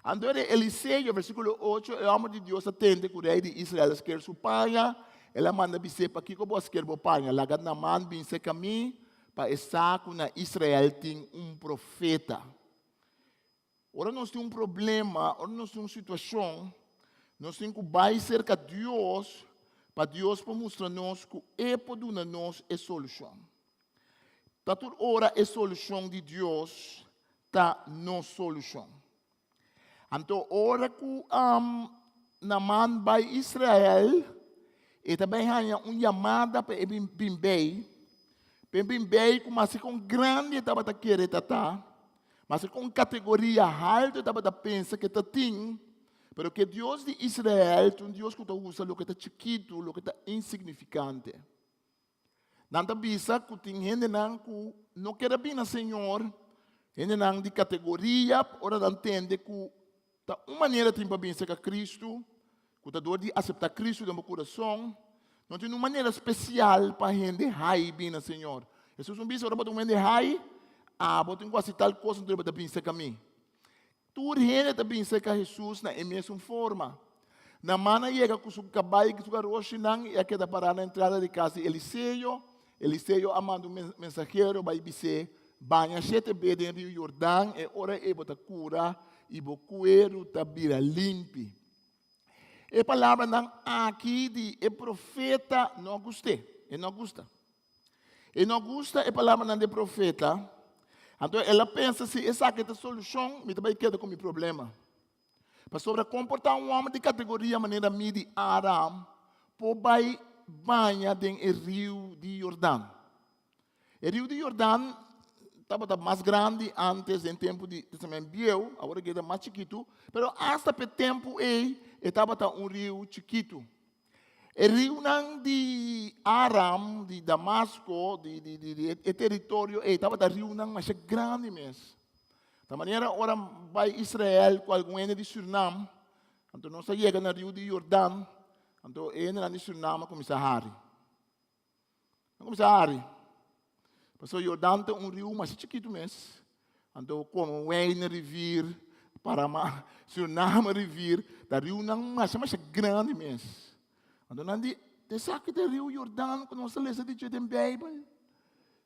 Anto e Eliseo, versíkulo ocho, e hòmber di Dios a tende ku rei di Israel a sker su paña, el a manda bis'é, Pakiko bo a sker bo paña? Laga Naman bin serka mi, pa e sa ku na Israel tin un profeta. Ora nos tin un problema, ora nos tin un situashon, nos tin ku bai serka Dios pa Dios por mustra nos ku E por duna nos e solushon. Ta tur ora e solushon di Dios ta nos solushon. Anto ora ku um, Naman bai Israel, e ta bai haña un yamada pa e bin bin bei, pa e bin bei ku masi kon grandi e tabata kere ta ta, Maske kon kategoria haltu e tabata pensa ke ta tin, Pero ku e Dios di Israel ta un Dios ku ta usa loke ta chikitu, loke ta insignifikante. Nan ta bisa ku tin hendenan ku no ker a bini na Señor, hendenan di kategoria, ora nan tende ku ta un manera tin pa bini serka Kristu, ku ta dor di aseptá Kristu den bo kurason, no tin un manera spesial pa hende hai bini na Señor. Hesus no bisa ora bo ta un hende hai, abo tin ku hasi tal kos anto bo ta bini serka mi. Tur hende ta bin serka Hesus na e mesun forma. Naman a yega ku su kabai ku su garoshinan i a keda pará na entrada di kas di Eliseo. Eliseo a manda un mensahero bai bis'é, Baña shete be den riu Yordan, e ora ei bo ta kura i bo kueru ta bira limpi. E palabranan aki di e profeta no a gust'é, e no a gusta. E no gusta e palabranan di e profeta, anto el a pensa si esaki ta solushon, mi ta bai keda ku mi problema. Pasobra kon por ta un hòmber di kategoria manera mi di Aram por bai baña den e riu di Yordan? E riu di Yordan tabata mas grandi antes den tempu di Testament Bieu, awor e keda mas chikitu, pero asta pa e tempu ei e tabata un riu chikitu. E riunan di Aram, di Damasco, di, di, di, di e teritorio ei tabata riunan masha grandi mes. Ta manera ora bai Israel ku algun hende di Surinam, anto nos a yega na riu di Jordan, anto e hendenan di Surinam a kuminsá hari. A kuminsá hari. Pasobra Jordan ta un riu masha chikitu mes. Anto komo Wijne rivier, Parama, Suriname rivier, ta riunan masha masha grandi mes. Anto nan di, esaki ta e riu Jordan ku nos ta lesa di dje den Beibel?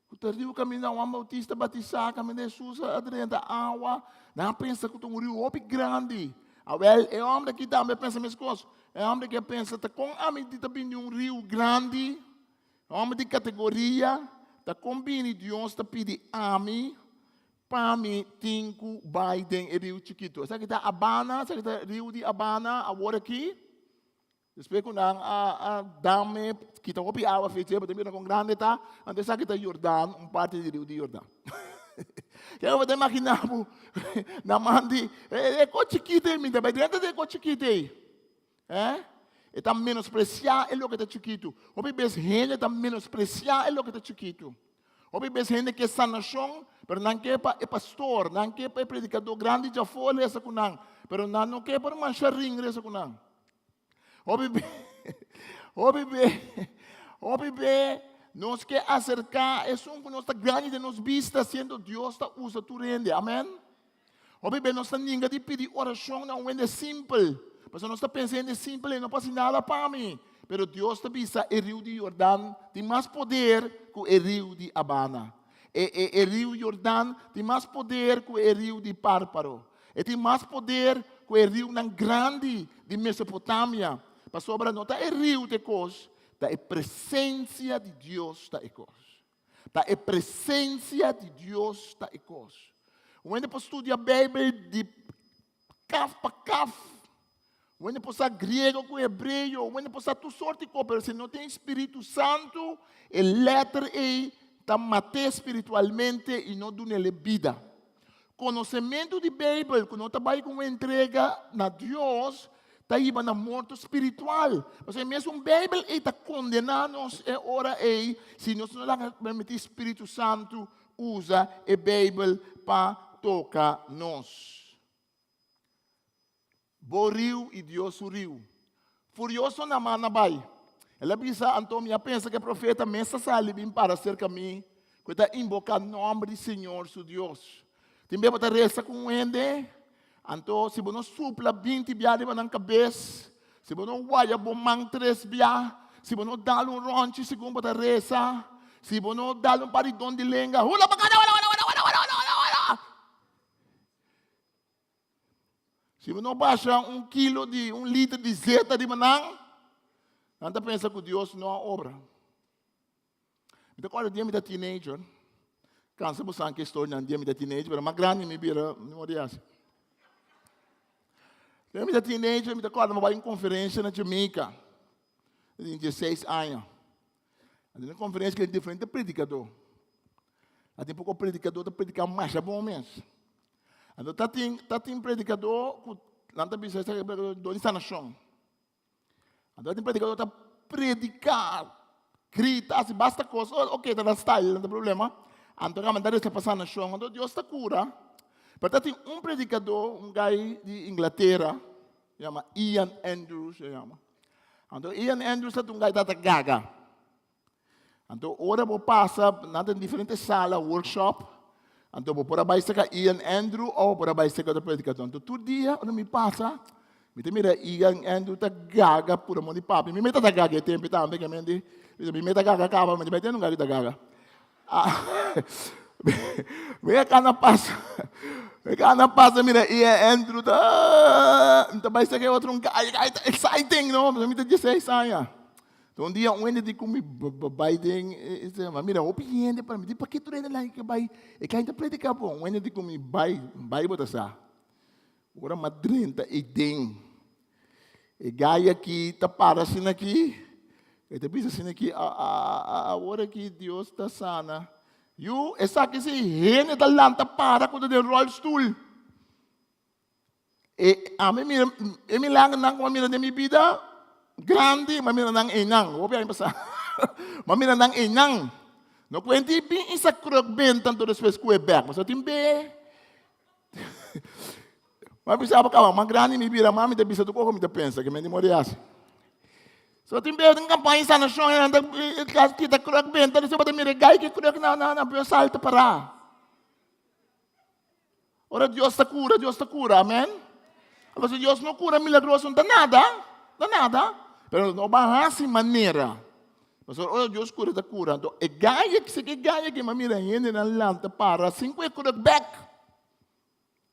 Ku ta riu kaminda Juan Bautista batisá, kaminda Hesus a drenta awa. Nan a pensa ku ta un riu hopi grandi. Awel, e hòmber aki tambe a pensa meskos. E hòmber aki a pensa, ta kon ami di ta bini un riu grandi? E hòmber di kategoria, ta kon bini Dios ta pidi ami pa mi tin ku bai den e riu chikitu? Esaki ta Abana, esaki ta riu di Abana awor aki. Despues ku nan a a dam e, kita hopi awa fecha, bo ta mira kon grandi e ta, anto esaki ta Jordan, un parti di riu di Jordan. Kiko bo ta imaginá bo na man di e kos chikitu ei, mi ta bai drenta den e kos chikitu ei. Eh? E ta menospresiá e loke ta chikitu. Hopi bes hende ta menospresiá e loke ta chikitu. Hopi bes hende ke sanashon, pero nan ke pa e pastor, nan ke pa e predikadó grandi djafó resa ku nan, pero nan no ke pa ruman Sharin resa ku nan. Hopi be, hopi be, hopi be, nos ke aserká esun ku nos ta grandi den nos bista, siendo Dios ta usa tur hende. Amen. Hopi be nos ta ninga di pidi orashon na un hende simpel, pasobra nos ta pensa hende simpel ei no por hasi nada pa mi. Pero Dios ta bisa e riu di Jordan tin mas poder ku e riu di Abana. E, e, e riu Jordan tin mas poder ku e riu di Párparo. E tin mas poder ku e riunan grandi di Mesopotamia, pasobra no ta e riu ta e kos, ta e presensia di Dios ta e kos. Ta e presensia di Dios ta e kos. Un hende por studia Beibel di kaf pa kaf. Un hende por sa griego ku hebreo, un hende por sa tur sorti kos, pero si no tin Spiritu Santu, e lèter ei ta mat'é spiritualmente i no dun'el e bida. Konosementu di Beibel ku no ta bai ku un entrega na Dios ta hiba na morto spiritual. Pasobra e mesun Beibel ei ta kondená nos e ora ei si nos no laga permití Spiritu Santu usa e Beibel pa toka nos. Bo riu i Dios su riu. Furioso Naman a bai. El a bisa, Anto mi a pensa ku e profeta mes ta sali bin para serka mi, ku e ta inboká nòmber di señor su Dios. Tin bes bo ta resa ku un hende, anto si bo no supla binti bia riba nan kabes, si bo no waya bo man tres bia, si bo no dal un rònchi segun bo ta resa, si bo no dal un par di don di lenga, hula bakada wala wala wala wala wala wala wala. Si bo no basha un kilo di un liter di zeta riba nan, nan ta pensa ku Dios no a obra. Mi ta kòrda dia mi ta teenager, kansa bo san ki story nan dia mi ta teenager, pero mas grandi mi bira, mi no di hasi. Dia mi ta teenager, mi ta kòrda mi bai un konferensia na Jamaica, mi tin dieseis aña. Den e konferensia tin diferente predikadó. A tin poko predikadó ta prediká masha bon mes. Anto ta tin ta tin predikadó ku Nan ta bisa esaki don di sanashon. Anto tin predikador ta prediká, grita, hasi basta kos. Oh, ok, ta nan style, no ta problema. Anto kamen ta resa pa sanashon. Anto Dios ta kura. Pero ta tin un predikador, un guy di Inglatera, yama Ian Andrews, e yama. Anto Ian Andrews ta un guy ta gaga. Anto ora bo pasa, nan ta den diferente sala, workshop, anto bo por a bai serka Ian Andrew of bo por a bai serka otro predikador. Anto tur dia ora mi pasa, mi ta mira Ian Andrew ta gaga pura mon di papia. Mi meta ta gaga e tempo tambe, ke men di, mi meta gaga kaba, mi bai tende un gaga ta gaga. Mi a kana pasa, mi kana pasa mira Ian Andrew ta, mi ta bai serka e otro un guy, guy ta exciting no, mi ta dieseis aña. Ta un dia un hende di ku mi bai den e ma mira hopi hende para mi di pake tur hende nan ke bai e kain ta prediká bon un hende di ku mi bai bai bo ta sa ora mi a drenta ei den e gai aki ta para asina aki e ta bisa asina aki awor aki Dios ta sana yu esaki si hende ta lanta para ku ta den ròlstul. E ami mira e milagernan ku a mira den mi bida grandi, mi a mira nan einan. Hopi aña pasá. Mi a mira nan einan. No kuenti i bin isa kruk benta anto despues kue bèk. Pasobra tin be Mi a bisa bo kaba, mas grandi mi bira, mas mi ta bisa tur kos ku mi ta pensa ke mi di mori hasi. So tin be den kampaña di sanashon e nan ta kita kruk benta despues bo ta mira e gai ku e kruk na na na salta pará. Ora Dios ta cura, Dios ta cura, amen. Ora si Dios no cura milagroso, no ta nada, no ta nada. Pero no ba haci manera. Pasobra ora Dios cura, ta cura. Anto e gaya, si ke gaya ke mira hendenan lanta para sin ku e cura bek.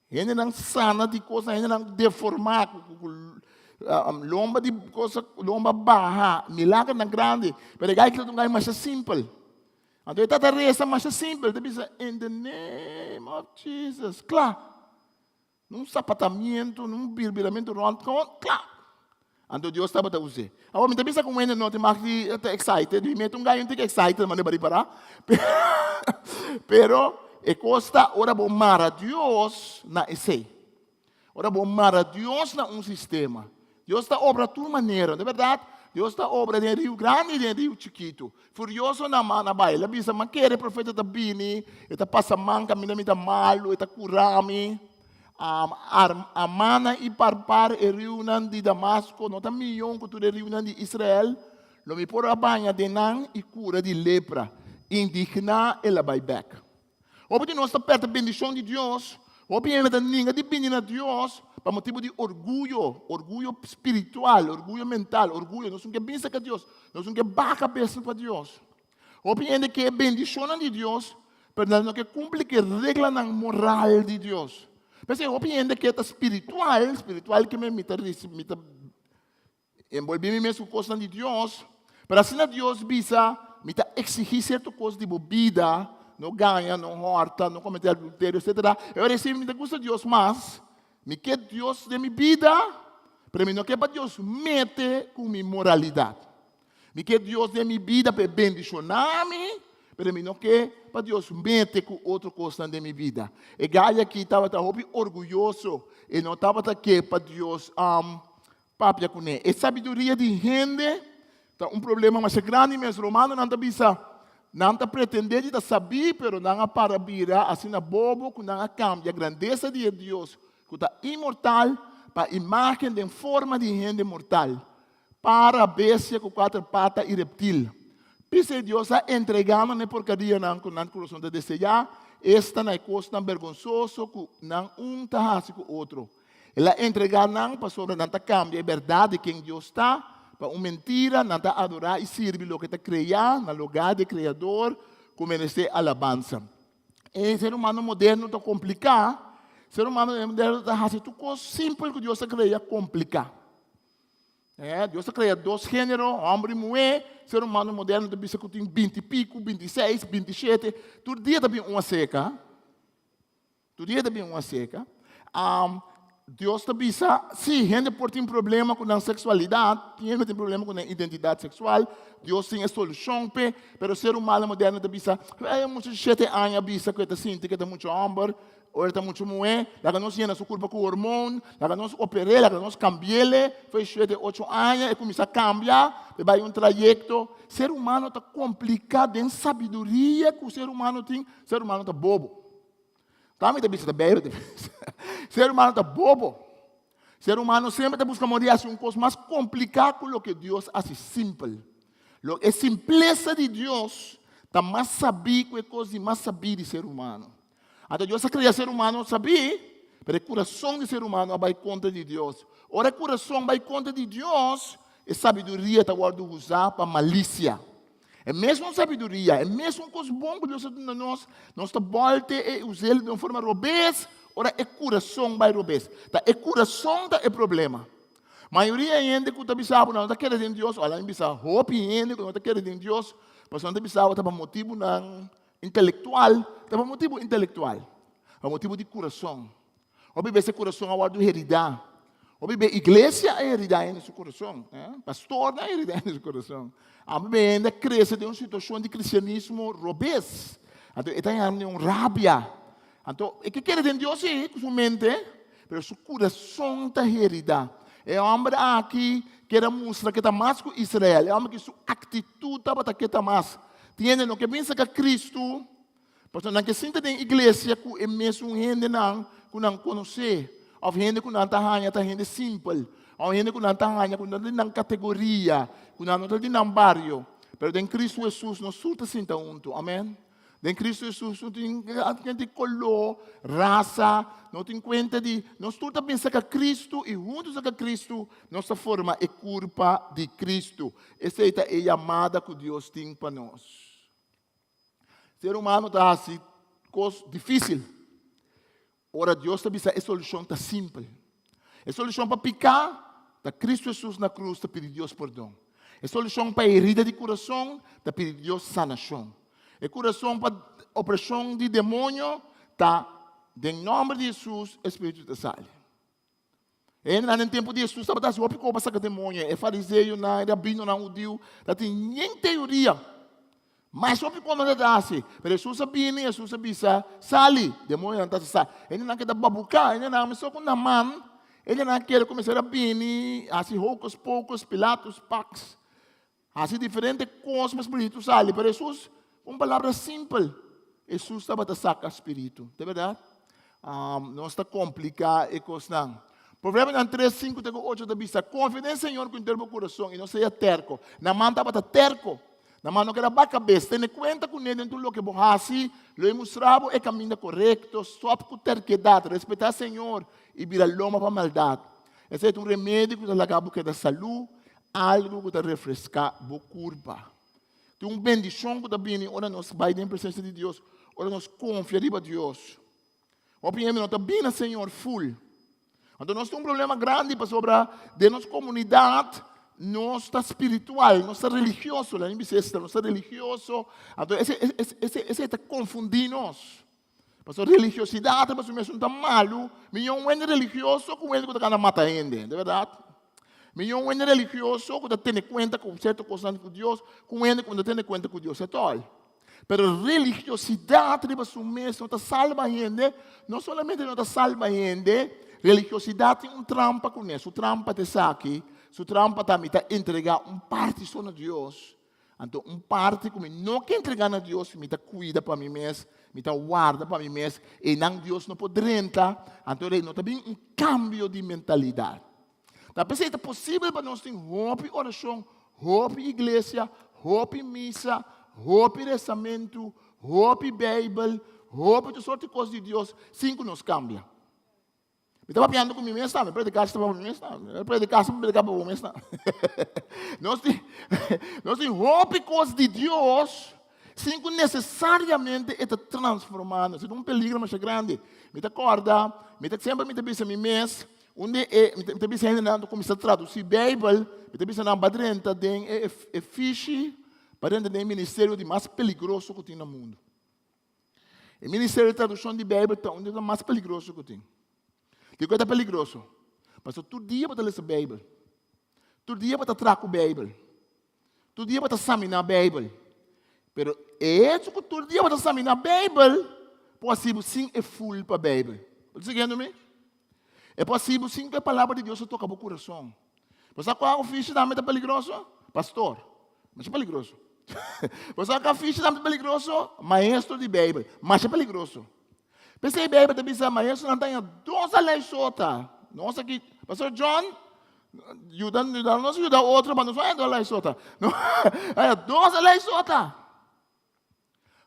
Hendenan sana di cosa, hendenan deforma ku, ku, ku lomba di cosa, lomba baha, milagernan grandi. Pero e gaya ki ta un gaya masha simpel. Anto e tata resa masha simpel, ta bisa, In the name of Jesus. Kla. Nun sapatamiento, nun birbiramiento rond, gewoon kla. Anto Dios tabata us'é. Awor mi ta bisa ku un hende no tin mag di ta excited, mi mete un gai un tiki excited manera bari pará. Pero e kos ta ora bo mara Dios na esei. Ora bo mara Dios na un sistema, Dios ta obra tur manera, no ta berdad? Dios ta obra den riu grandi i den riu chikitu. Furioso Naaman a bai, el a bisa, Ma kere profeta ta bini, e ta pasa man kaminda mi ta malu, e ta kura mi. Amana i Parpar, e riunan di Damasko, no ta mion ku tur e riunan di Israel? Lo mi por a baña den nan i kura di lepra. Indigná el a bai bèk. Hopi di nos ta pèrdè bendishon di Dios. Hopi hende ta ninga di bini na Dios pa motibu di orguyo, orguyo spiritual, orguyo mental, orguyo. Nos no ke bini serka Dios. Nos no ke baha kabesa pa Dios. Hopi hende ke e bendishonnan di Dios, pero nan no ke kumpli ku e reglanan moral di Dios. P'esei hopi hende ke ta spiritual, spiritual ke mi ta mi ta Enbolbí mi mes ku kosnan di Dios, pero asina Dios bisa, Mi ta eksigí sierto kos di bo bida, no gaña, no hòrta, no kometé adulterio, etsetera. E ora esei mi ta gusta Dios mas, mi ke Dios den mi bida, pero mi no ke pa Dios mete ku mi moralidat. Mi ke Dios den mi bida pa e bendishoná mi, pero mi no ke pa Dios mete ku otro kosnan den mi bida. E gai aki tabata hopi orguyoso, e no tabata ke pa Dios Papia kuné. E sabiduria di hende ta un problema masha grandi mes. Romanonan ta bisa, Nan ta pretendé di ta sabí, pero nan a para bira asina bobo ku nan a kambia grandesa di e Dios ku ta inmortal pa imágen den forma di hende mortal, para, bestia ku kuater pata i reptil. P'esei Dios a entregá nan e porkarianan ku nan kurason ta deseá, esta na e kosnan bergonsoso ku nan un ta hasi ku otro. El a entregá nan pasobra nan ta kambia e bèrdat di ken Dios ta pa un mentira, nan ta adorá i sirbi loke ta kreá na lugá di e Kreador ku meresé alabansa. E ser humano moderno ta kompliká, ser humano moderno ta hasi tur kos simpel ku Dios a krea kompliká. Dios a krea dos género, hòmber i muhé, ser humano moderno ta bisa ku tin binti piku, bintiseis, bintishete, tur dia ta bin un aseka. Tur dia ta bin un aseka. Dios ta bisa, sí, hende por tin problema ku nan seksualidat, tin hende tin problema ku nan identidat seksual, Dios tin e solushon p'e, pero ser humano moderno ta bisa, e mucha di shete aña a bisa ku e ta sinti ku e ta mucha hòmber, ora e ta mucha muhé, laga nos yena su kurpa ku hormon, laga nos oper'é, laga nos kambi'é, for shete, ocho aña e kuminsá kambia, e bai un trayekto. Ser humano ta kompliká den sabiduria ku ser humano tin, ser humano ta bobo. Ta mi ta bisa, ta Bijbel ta bisa. Ser humano ta bobo. Ser humano semper ta busca modo di haci un cos mas complica cu loke Dios haci simpel. Lo e simpleza di Dios ta mas sabí cu e cos di mas sabí di ser humano. Anto Dios a crea ser humano sabí, pero e curason di ser humano a bai contra di Dios. Ora e curason bai contra di Dios, e sabiduria ta wordo usa pa malicia. E mesun sabiduria, e mesun kos bon ku Dios a duna nos, nos ta bòlte e us'el den un forma robes ora e kurason bai robes. Ta e kurason ta e problema. Mayoria hende ku ta bisa bo nan no ta kere den Dios, ora mi bisa hopi hende ku no ta kere den Dios, pasobra nan ta bisa bo ta pa motibunan intelektual, ta pa motibu intelektual, pa motibu di kurason. Hopi bes e kurason a wòrdu heridá. Hopi bes iglesia a heridá hende su kurason. Pastornan a heridá hende su kurason. Hopi bes hende a krese den un situashon di kristianismo robes. Anto e ta haña den un rabia. Anto e ke kere den Dios sí ku su mente, pero su kurason ta heridá. E hòmber aki kier a mustra ke ta mas ku Israel. E hòmber aki su aktitut tabata ke ta mas. Tin hende no ke bin saka Kristu. Pasobra nan ke sinta den iglesia ku e mesun hendenan ku nan konosé, òf hende ku nan ta haña ta hende simpel, òf hende ku nan ta haña ku no ta di nan kategoria, ku nan no ta di nan bario. Pero den Kristu Hesus nos tur ta sinta huntu. Amèn. Den Kristu Hesus no tin kuenta di koló, rasa, no tin kuenta di, nos tur ta bin serka Kristu i huntu serka Kristu nos ta forma e kurpa di Kristu. Esei ta e yamada ku Dios tin pa nos. Ser humano ta hasi kos difísil. Ora Dios ta bisa e solushon ta simpel. E solushon pa piká ta Kristu Hesus na krus ta pidi Dios pordon. E solushon pa herida di kurason ta pidi Dios sanashon. E kurason pa opreshon di demonio ta den nòmber di Hesus e spiritu ta sali. E hendenan den tempu di Hesus tabata hasi hopi kos pa saka demoño. E fariseonan, e rabinonan hudiu tabatin yen teoria. Mas hopi kos nan tabata hasi. Pero Hesus a bini, Hesus a bisa, Sali! Demoñonan ta sa. Hendenan keda babuká, hendenan a ku nan man, hendenan a kere kuminsá a bini, hasi hocus pocus, Pilatus, pax. Hasi diferente kos pa spiritu sali, pero Hesus, un palabra simpel, Hesus tabata saka spiritu. Ta bèrdat? Nos ta kompliká e kosnan. Proverbionan 3, 5 te ku 8 ta bisa, Konfia den Señor ku henter bo kurason i no sea tèrko. Naman tabata tèrko. Naman no keda baka bes. Tene kuenta kuné den tur loke bo hasi, lo e mustra bo e kaminda korekto. Stòp ku tèrkedat. Respetá Señor i bira loma pa maldat. Esei ta un remedi ku ta laga bo keda salú, Algu ku ta refreská bo kurpa. Tin un bendishon ku ta bini ora nos bai den presensia di Dios, ora nos konfia riba Dios. Hopi hende no ta bini na Señor ful. Anto nos tin un problema grandi pasobra den nos komunidat nos ta spiritual, nos ta religioso, laat mi bisa esta, nos ta religioso. Anto ese, ese, ese, ese ta konfundí nos. Pasobra religiosidat riba su mes no ta malu. Mihó un hende religioso ku un hende ku ta gana mata hende, de bèrdat. Mihó un hende religioso ku ta tene kuenta ku sierto kosnan ku Dios ku un hende ku no ta tene kuenta ku Dios etòl. Pero religiosidat riba su mes no ta salba hende, no solamente no ta salba hende, religiosidat tin un trampa kuné. Su trampa ta esaki, su trampa ta mi ta entregá un parti so na Dios, Anto un parti ku mi no ke entregá na Dios, mi ta kuida pa mi mes, mi ta warda pa mi mes, einan Dios no por drenta, anto rei no ta bin un kambio di mentalidat. Ta p'esei ta posibel pa nos tin hopi orashon, hopi iglesia, hopi misa, hopi resamentu, hopi Beibel, hopi tur sorti kos di Dios sin ku nos kambia. Mi ta papiando ku mi mes tambe, prediká si ta pa mi mes tambe. Prediká si prediká pa bo mes tambe. Nos tin, nos tin hopi kos di Dios sin ku nesesariamente e ta transformá nos. E ta un peligro masha grandi. Mi ta kòrda, mi ta semper mi ta bisa mi mes, un di e, mi ta bisa hendenan ku kuminsá tradusí Beibel, mi ta bisa nan ba drenta den e e fishi, ba drenta den e ministerio di mas peligroso ku tin na mundu. E ministerio di tradukshon di Beibel ta un di esnan mas peligroso ku tin. Dikon e ta peligroso? Pasobra tur dia bo ta lesa Beibel. Tur dia bo ta traha ku Beibel. Tur dia bo ta saminá Beibel. Pero e hecho ku tur dia bo ta saminá Beibel por hasi bo sin e ful pa Beibel. Bo ta siguiendo mi? E por hasi bo sin ku e palabra di Dios a toka bo kurason. Bo sa kua ofishi tambe ta peligroso? Pastor. Masha peligroso. Bo sa kua ofishi tambe ta peligroso? Maestro di Beibel. Masha peligroso. P'esei Beibel ta bisa maestronan ta haña dos alei sota. Nos aki, Pastor John, yuda, yuda nos yuda otro, pa nos no haña dos alei sota. No, haña dos alei sota.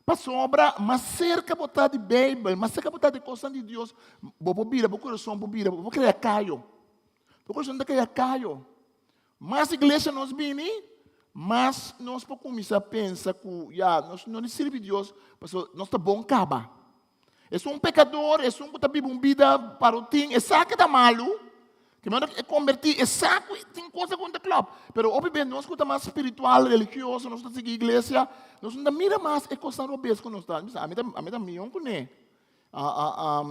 Pasobra mas serka bo ta di Beibel, mas serka bo ta di kosnan di Dios, bo por bira, bo kurason por bira, bo por krea kayo. Bo kurason ta krea kayo. Mas iglesia nos bini, mas nos por kuminsá pensa ku ya, nos no di sirbi Dios, pasobra nos ta bon kaba. Esun pekador, esun ku ta biba un bida parotin, e sa ke ta malu, ke manera e kombertí, e sa ku tin kos ku no ta klòp. Pero hopi bes nos ku ta mas spiritual, religioso, nos ta sigui iglesia, nos no ta mira mas e kosnan robes ku nos ta. Mi ta, ami ta mion kuné.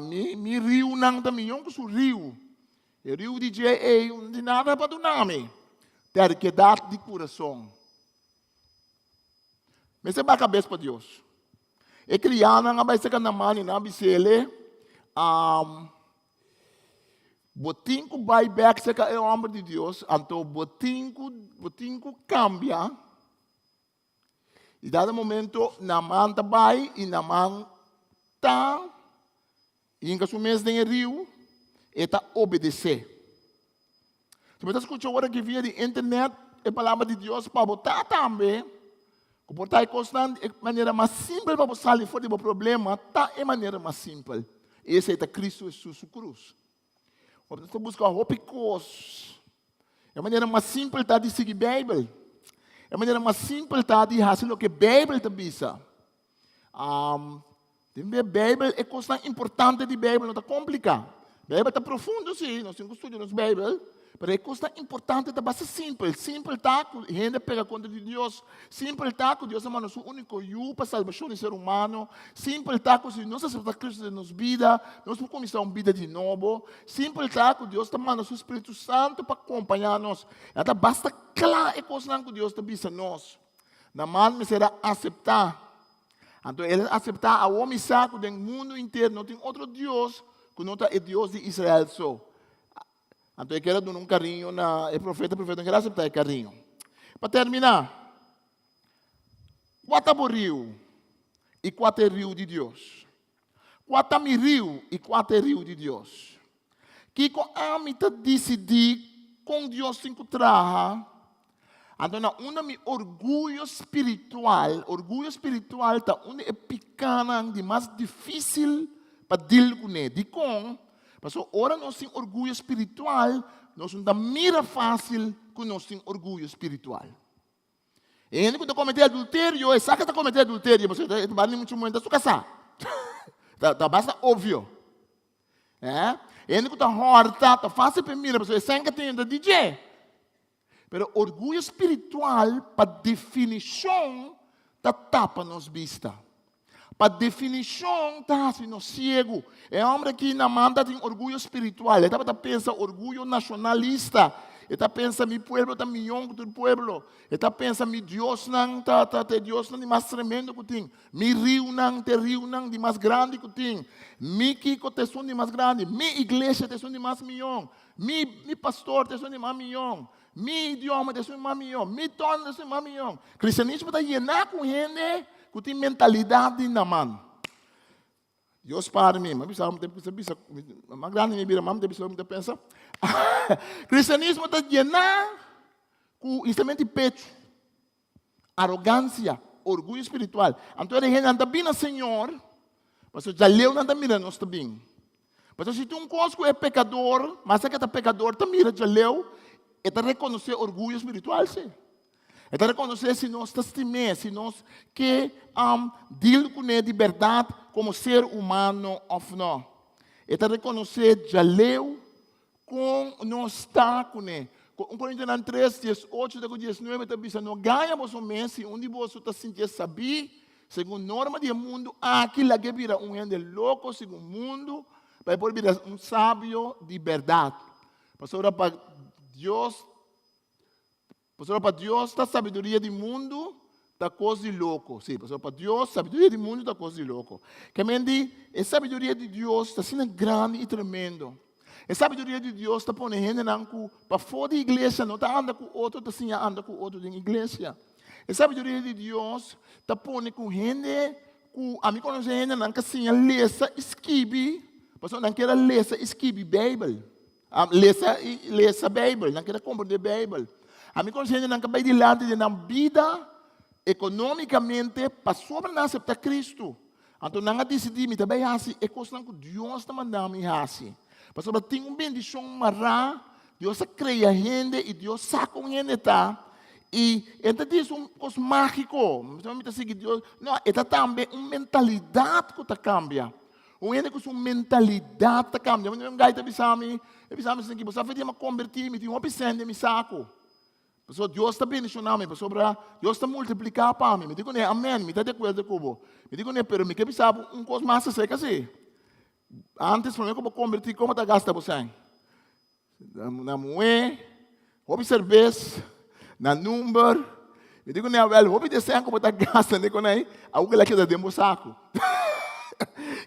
Mi, mi riunan ta mion ku su riu. E riu di dje ei no tin nada pa duna mi. Terkedat di kurason. Mester baha kabes pa Dios. E krianan a bai serka Naman i nan a bis'é, Bo tin ku bai bèk serka e hòmber di Dios, anto bo tin ku bo tin ku kambia. I dado momento Naman ta bai i Naman ta hinka su mes den e riu, e ta obedesé. Si bo ta skucha ora ki via di internet e palabra di Dios pa bo ta tambe, ku por ta e kosnan e manera mas simpel pa bo sali for di bo problema ta e manera mas simpel. I esei ta Kristu Hesus su krus. Bo ta buska hopi kos. E manera mas simpel ta di sigui Beibel. E manera mas simpel ta di hasi loke Beibel ta bisa. Tin bia Beibel, e kosnan importante di Beibel no ta kompliká. Beibel ta profundo, sí, nos tin ku studia nos Beibel, pero e kosnan importante ta basta simpel. Simpel ta ku hende pega kontra di Dios. Simpel ta ku Dios a manda su úniko Yu pa salbashon di ser humano. Simpel ta ku si nos aseptá Kristu den nos bida, nos por kuminsá un bida di nobo. Simpel ta ku Dios ta manda su Spiritu Santu pa kompañá nos. Ya ta basta kla e kosnan ku Dios ta bisa nos. Naman mester a aseptá. Anto el a aseptá, Awor mi sa ku den mundu henter no tin otro Dios ku no ta e Dios di Israel so. Anto e kier a duna un kariño na e profeta, e profeta no kier a aseptá e kariño. Pa terminá, kua ta bo riu i kua ta e riu di Dios? Kua ta mi riu i kua ta e riu di Dios? Kiko ami ta disidí kon Dios tin ku traha? Anto na unda mi orguyo spiritual, orguyo spiritual ta un di e pikánan di mas difísil pa dil kuné. Dikon? Pasobra ora nos tin orguyo spiritual, nos no ta mira fásil ku nos tin orguyo spiritual. E hende ku ta kometé adulterio, e sa ku e ta kometé adulterio, pasobra e ta banda di muchu muhé, ta su kasá. Ta basta obvio. Eh? E hende ku ta hòrta, ta fásil pa e mira, pasobra e sèn ku e tene ta di dje. Pero orguyo spiritual pa definishon ta tapa nos bista. Pa definishon ta hasi nos siegu. E hòmber aki na man ta tin orguyo spiritual. E tabata pensa orguyo nashonalista. E ta pensa mi pueblo ta mion ku tur pueblo. E ta pensa mi diosnan ta ta ta e diosnan di mas tremendo ku tin. Mi riunan ta e riunan di mas grandi ku tin. Mi kiko ta esun di mas grandi. Mi iglesia ta esun di mas mion. Mi mi pastor ta esun di mas mion. Mi idioma ta esun di mas mion. Mi tono ta esun di mas mion. Kristianismo ta yená ku hende ku tin mentalidat di Naman. Dios spar mi. Mi a bisa, mi ta bisa, mas grandi mi bira, mas mi ta bisa loke mi ta pensa. Kristianismo ta yená ku instrumento di pechu. Arogansia, orguyo spiritual. Anto e hendenan ta bin na Señor, pasobra djaleu nan ta mira nos ta bin. Pasobra si tin un kos ku e pekador, mas e ke ta pekador, ta mira djaleu, e ta rekonosé orguyo spiritual si. E ta rekonosé si nos ta stim'é, si nos ke deal kuné di bèrdat komo ser humano òf nò. E ta rekonosé djaleu Kon nos ta kuné? Un Korintionan 3, 18 te ku 19 ta bisa, No gaña boso mes, si un di boso ta sintié sabí segun norma di e mundu aki, lag'é bira un hende loko segun mundu. Pa e por bira un sabio di bèrdat. Pasobra pa Dios, pasobra pa Dios ta sabiduria di mundu ta kos di loko. Sí, pasobra pa Dios sabiduria di mundu ta kos di loko. Ke men di, e sabiduria di Dios ta asina grandi i tremendo. E sabiduria di Dios ta pone hendenan ku pafó di iglesia no ta anda ku otro ta siña anda ku otro den iglesia. E sabiduria di Dios ta pone ku hende ku ami konosé hendenan ka siña lesa i skibi pasobra nan kier a lesa i skibi Beibel. Lesa i lesa Beibel, nan kier a komprendé Beibel. Ami konosé hendenan ka bai dilanti den nan bida ekonómikamente pasobra nan aseptá Kristu. Anto nan a disidí, Mi ta bai hasi e kosnan ku Dios ta manda mi hasi. Pasobra tin un bendishon mará, Dios a krea hende i Dios sa kon hende ta. I e ta disi un kos mágiko, mi ta sigui Dios. No, e ta tambe un mentalidat ku ta kambia. Un hende ku su mentalidat ta kambia. Un gai ta bisa mi, e bisa mi asin'aki, bo sa fe di mi a kombertí, mi tin hopi sèn den mi saku. Pasobra Dios ta bendishoná mi, pasobra Dios ta multipliká pa mi. Mi di kuné, Amèn, mi ta di akuerdo ku bo. Mi di kuné, pero mi ke bisa bo un kos mas aserka si. Ántes, promé ku bo kombertí, komo ta gasta bo sèn? Na muhé, hopi serbes, na number. Mi di kuné, awèl, hopi di e sèn ku bo ta gasta ne kuné, awo kila keda den bo saku.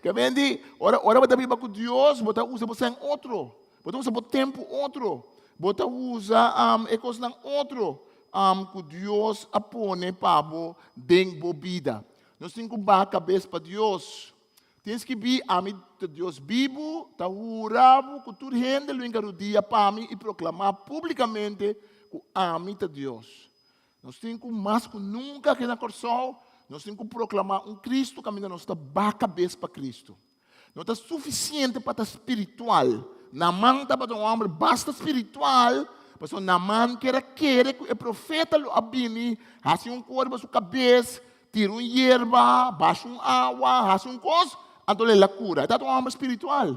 Ke men di, ora ora bo ta biba ku Dios, bo ta usa bo sèn otro. Bo ta usa bo tempu otro. Bo ta usa e kosnan otro ku Dios a pone pa bo den bo bida. Nos tin ku baha kabes pa Dios. Tin skibí, Ami ta Dios bibu, ta hura bo ku tur hende lo hinka rudia pa mi i proklamá públikamente ku ami ta Dios. Nos tin ku mas ku nunka aki na Kòrsou, nos tin ku proklamá un Kristu kaminda nos ta baha kabes pa Kristu. No ta sufisiente pa ta spiritual. Naman tabata un hòmber basta spiritual, pasobra Naman kier a kere ku e profeta lo a bini hasi un kos riba su kabes, tira un yerba, basha un awa, hasi un kos, anto lo el a kura. E tabata un hòmber spiritual.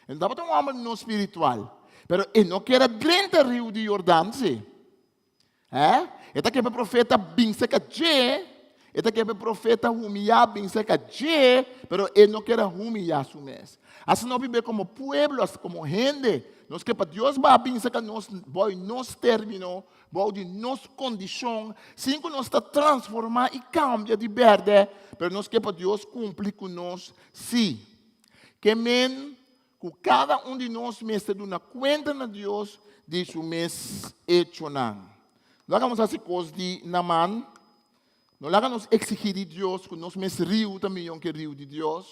E no tabata un hòmber no spiritual. Pero e no kier a drenta riu di Jordan, si. Eh? E ta ke pa e profeta bin serka dje, e ta ke pa e profeta humiyá bin serka dje, pero e no kier a humiyá su mes. Asina nos biba komo pueblo, asina komo hende, nos ke pa Dios baha bin serka nos bou di nos término, bou di nos kondishon, sin ku nos ta transformá i kambia di bèrdè, pero nos ke pa Dios kumpli ku nos sí. Ke men Ku kada un di nos mester duna kuenta na Dios di su mes echonan. No laga nos hasi kos di na man. No laga nos eksigí di Dios ku nos mes riu ta miyon ku e riu di Dios.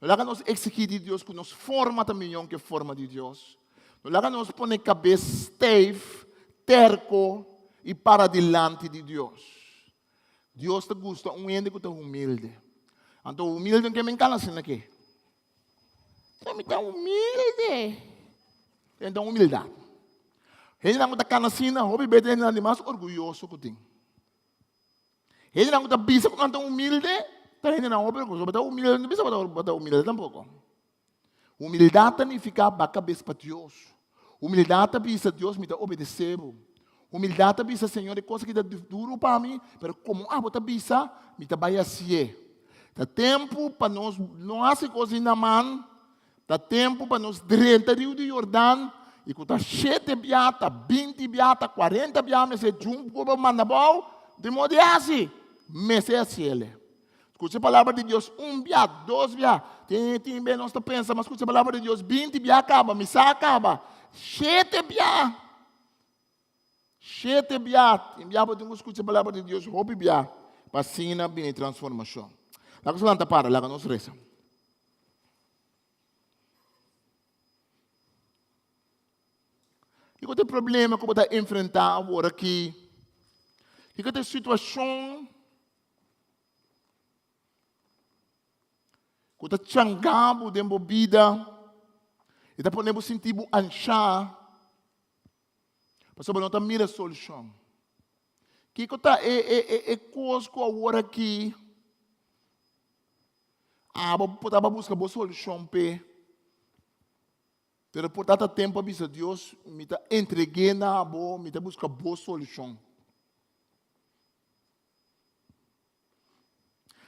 No laga nos eksigí di Dios ku nos forma ta miyon ku e forma di Dios. No laga nos pone kabes steif, terko i para dilanti di Dios. Dios ta gusta un hende ku ta humilde. Anto humilde no ke men kala asina ke. Pero mi ta humilde. Enton humildad. Hendenan ku ta kana asina, hopi bes ta hendenan di mas orguyoso ku tin. Hendenan ku ta bisa ku nan ta humilde, ta hendenan hopi orguyoso. Bo ta humilde, no bisa bo ta humilde tampoko. Humildad ta nifiká baka kabes pa Dios. Humildad ta bisa, Dios mi ta obedesé bo. Humildad ta bisa, Señor e kos aki ta duru pa mi, pero komo abo ta bisa, mi ta bai hasié. Ta tempu pa nos no hasi kos di Naman, ta tempu pa nos drenta riu di Jordan, i ku ta shete bia, ta binti bia, ta kuarenta bia mester djump ku bo manda abou, di modo di hasi, mester hasiel. Skucha e palabra di Dios un bia, dos bia. Tin tin be nos ta pensa, ma skucha e palabra di Dios binti bia kaba, mi sa kaba. Shete bia. Shete bia. Tin bia bo tin ku skucha e palabra di Dios hopi bia pa asina bini transformashon. Laga nos lanta para, laga nos resa. Kiko ta e problema ku bo ta enfrentá awor aki? Kiko ta e situashon ku ta changa bo den bo bida i ta pone bo sinti bo anshá pasobra bo no ta mira solushon? Kiko ta e e e e kos ku awor aki abo por tabata buska bo solushon p'e? Pero por ta tempu a bisa Dios, mi ta entreg'é na bo, mi ta buska bo solushon.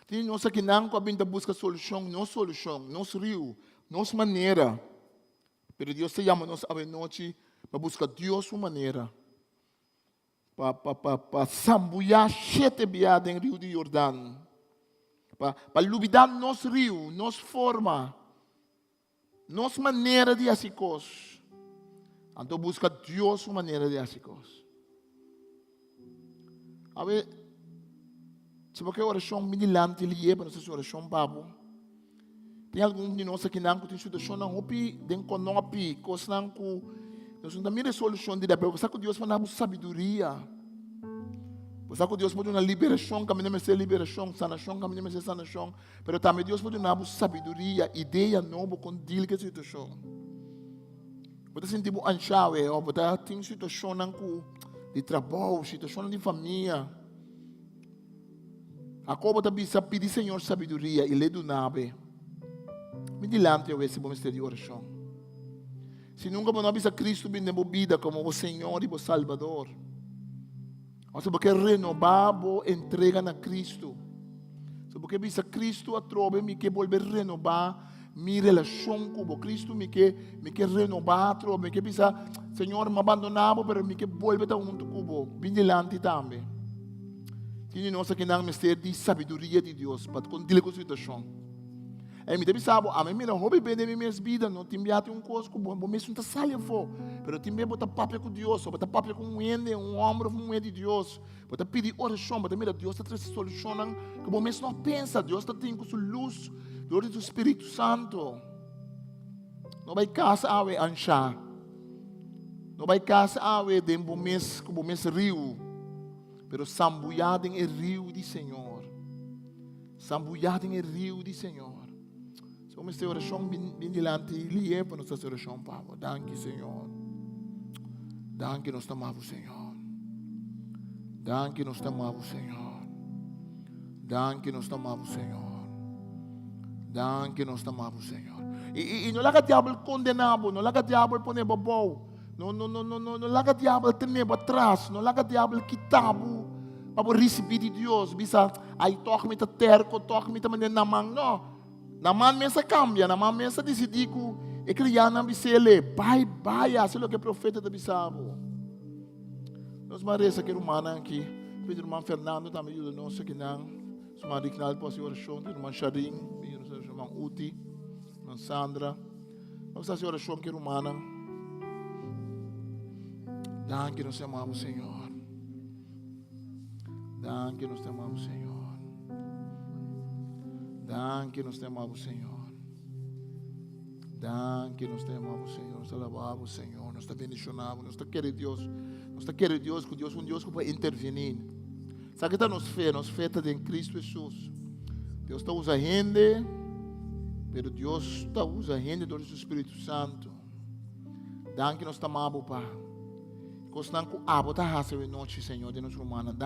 Tin nos akinan ku a bin ta buska solushon, nos solushon, nos riu. nos manera. Pero Dios ta yama nos awenochi pa buska Dios su manera. Pa, pa, pa, pa sambuyá shete bia den riu di Jordan. Pa, pa lubidá nos riu, nos forma, nos manera di hasi kos. Anto buska Dios su manera di hasi kos. Awe, si bo ke orashon, mi dilanti lié pa nos hasi orashon pa bo. Tin algun di nos akinan ku tin situashonnan hopi den konopi, kosnan ku nos no ta mira e solushon di pero bo sa ku Dios por duna bo sabiduria. Bo sa ku Dios por duna liberashon kaminda mester liberashon, sanashon kaminda mester sanashon, pero tambe Dios por duna bo sabiduria, idea nobo kon deal ku e situashon. Bo ta sinti bo anshá awe òf bo ta tin situashonnan ku di trabou, situashonnan di famia. Jacobo ta bisa, Pidi Señor sabiduria i l'e duna bo. Mi dilanti awe si bo mester di orashon. Si nunka bo no a bisa Cristo bin den bo bida komo bo Señor i bo Salbador, òf si bo ke renobá bo entrega na Cristo, si bo ke bisa Cristo atrobe mi ke bolbe renobá mi relashon ku bo, Cristo mi ke mi ke renobá atrobe, mi ke bisa Señor mi a bandoná bo pero mi ke bolbe ta huntu ku bo, bin dilanti tambe. Tin di nos akinan mester di sabiduria di Dios pa kon dil ku situashon. E mi ta bisa bo, ami mira hopi ben den mi mes bida, no tin bia tin un kos ku bo, bo mes no ta sali afó, pero tin bia bo ta papia ku Dios, o bo ta papia ku un hende, un hòmber òf un muhé di Dios, bo ta pidi orashon, bo ta mira Dios ta trese solushonnan ku bo mes no a pensa, Dios ta tin ku su lus dor di su Spiritu Santu. No bai kas awe anshá, no bai kas awe den bo mes ku bo mes riu. Pero sambuyá den e riu di Señor. Sambuyá den e riu di Señor. So mester orashon bin, bin dilanti lié pa nos hasi orashon pa bo. Danki Señor. Danki nos ta amabo Señor. Danki nos ta amabo Señor. Danki nos ta amabo Señor. Danki nos ta amabo Señor. I, i, i no laga diabel kondená bo, no laga diabel pone bo abou. No, no, no, no, no, no laga diabel tene bo atras, no laga diabel kita bo pa bo risibí di Dios. Bisa, ai tòg mi ta terko, tòg mi ta manera Naman. No, Naman mes a kambia, Naman mes a disidí ku e kriánan bis'é, bai, bai, hasi loke e profeta ta bisa bo. Nos ban resa ku e rumannan aki, pidi ruman Fernando tambe yuda nos akinan, ruman Rignald por hasi orashon, ruman Sharin, ruman Uti, ruman Sandra. Nos hasi orashon ku e rumannan. Danki nos te amamos, Señor. Danki nos te amamos, Señor. Danki nos te amamos, Señor. Danki nos te amamos, Señor. Nos te alabamos, Señor. Nos te bendicionamos. Nos te quiere Dios. Nos te quiere Dios, que Dios un Dios que puede intervenir. Sa que está nos fe? Nos fe está en Cristo Jesús. Dios ta usa hende, pero Dios ta usa hende dor di su Spiritu Santu. Danki nos ta ama bo, Pa. Kosnan ku abo ta hasi awe nochi, Señor, den nos rumannan.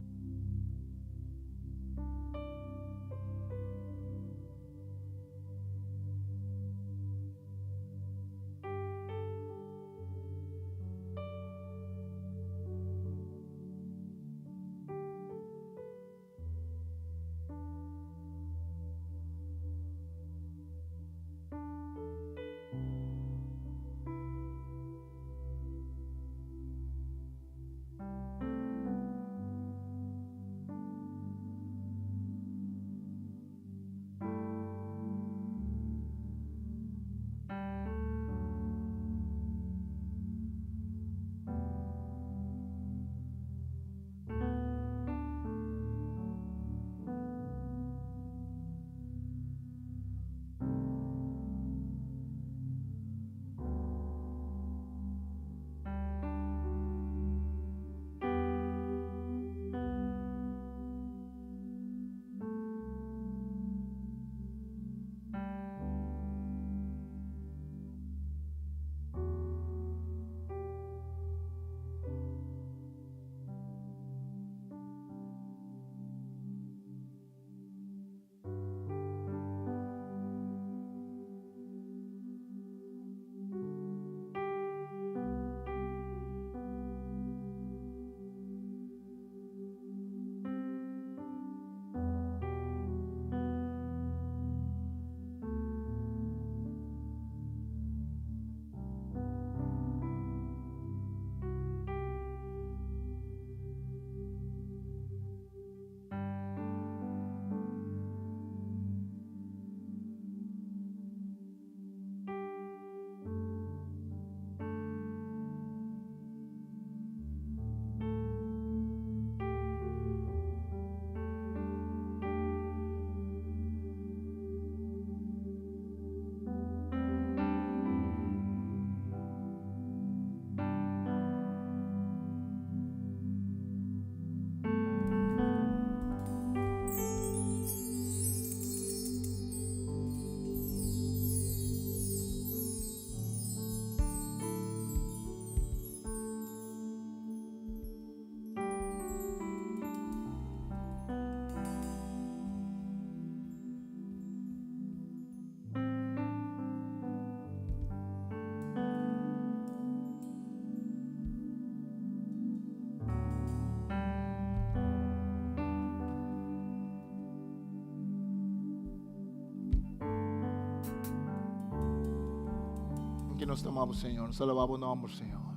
Danki nos ta ama bo, Señor. Nos ta alabá bo nòmber, Señor.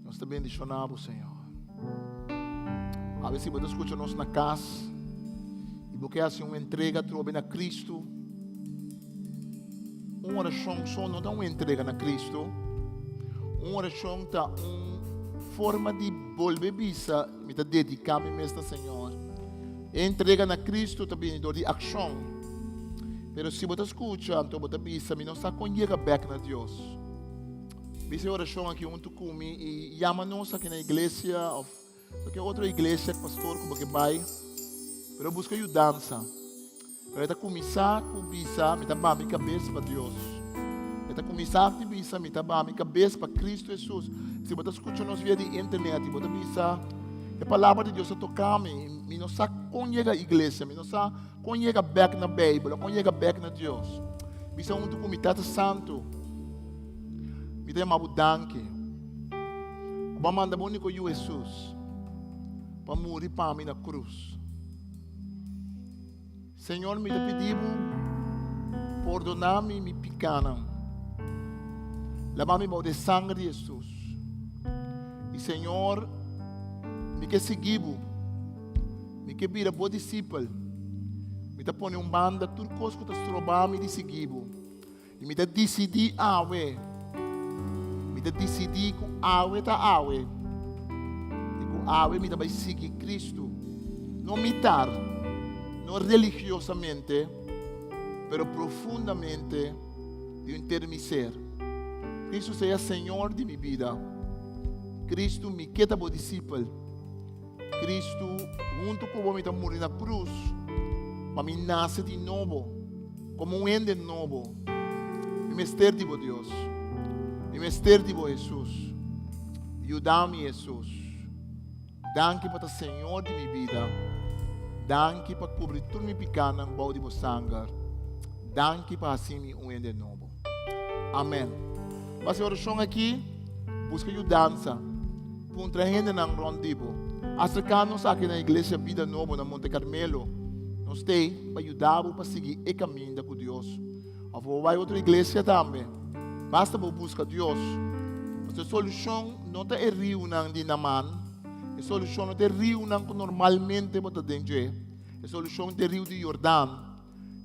Nos ta bendishoná bo, Señor. Awe si bo ta skucha nos na kas i bo ke hasi un entrega atrobe na Kristu, un orashon so no ta un entrega na Kristu. Un orashon ta un forma di bolbe bisa, mi ta dediká mi mes na Señor. E entrega na Kristu ta bini dor di akshon. Pero si bo ta skucha, anto bo ta bisa, mi no sa kon yega bèk na Dios. Bisa e orashon aki huntu ku mi i yama nos aki na iglesia òf kualke otro iglesia, pastor ku bo ke bai. Pero buska yudansa. Pero e ta kuminsá ku bisa, mi ta baha mi kabes pa Dios. E ta kuminsá di bisa, mi ta baha mi kabes pa Kristu Hesus. Si bo ta skucha nos via di internet i bo ta bisa, e palabra di Dios a toka mi, mi no sa kon yega iglesia, mi no sa kon yega bèk na Beibel, kon yega bèk na Dios. Bisa huntu ku mi, Tata Santu, mi ta yama bo danki ku bo a manda bo úniko Yu Hesus pa muri pa mi na krus. Señor, mi ta pidi bo pordona mi mi picanan. Laba mi bou de sangre di Jesus. I Señor, mi ke sigui bo. Mi ke bira bo disipel. Mi ta pone un banda tur kos ku ta stroba mi di sigui bo. I mi ta disidí awe. Mi ta disidí ku awe ta awe. I ku awe mi ta bai sigui Kristu. No mitar, no religiosamente, pero profundamente di henter mi ser. Kristu sea Señor di mi bida. Kristu, mi ke ta bo disipel. Kristu, huntu ku bo mi ta muri na krus, pa mi nase di nobo, komo un hende nobo. Mi mester di bo, Dios. Mi mester di bo, Hesus. Yuda mi, Hesus. Danki pa ta Señor di mi bida. Danki pa kubri tur mi pikanan bou di bo sanger. Danki pa hasi mi un hende nobo. Amen. Base orashon aki, buska yudansa. Puntra hendenan rònt di bo. Aserká nos aki na Iglesia Bida Nobo na Monte Carmelo. Nos t'ei pa yuda bo pa sigui e kaminda ku Dios. Òf bo bai otro iglesia tambe. Basta bo buska Dios. Pasobra e solushon no ta e riunan di Naman. E solushon no ta e riunan ku normalmente bo ta den dje. E solushon ta e riu di Jordan.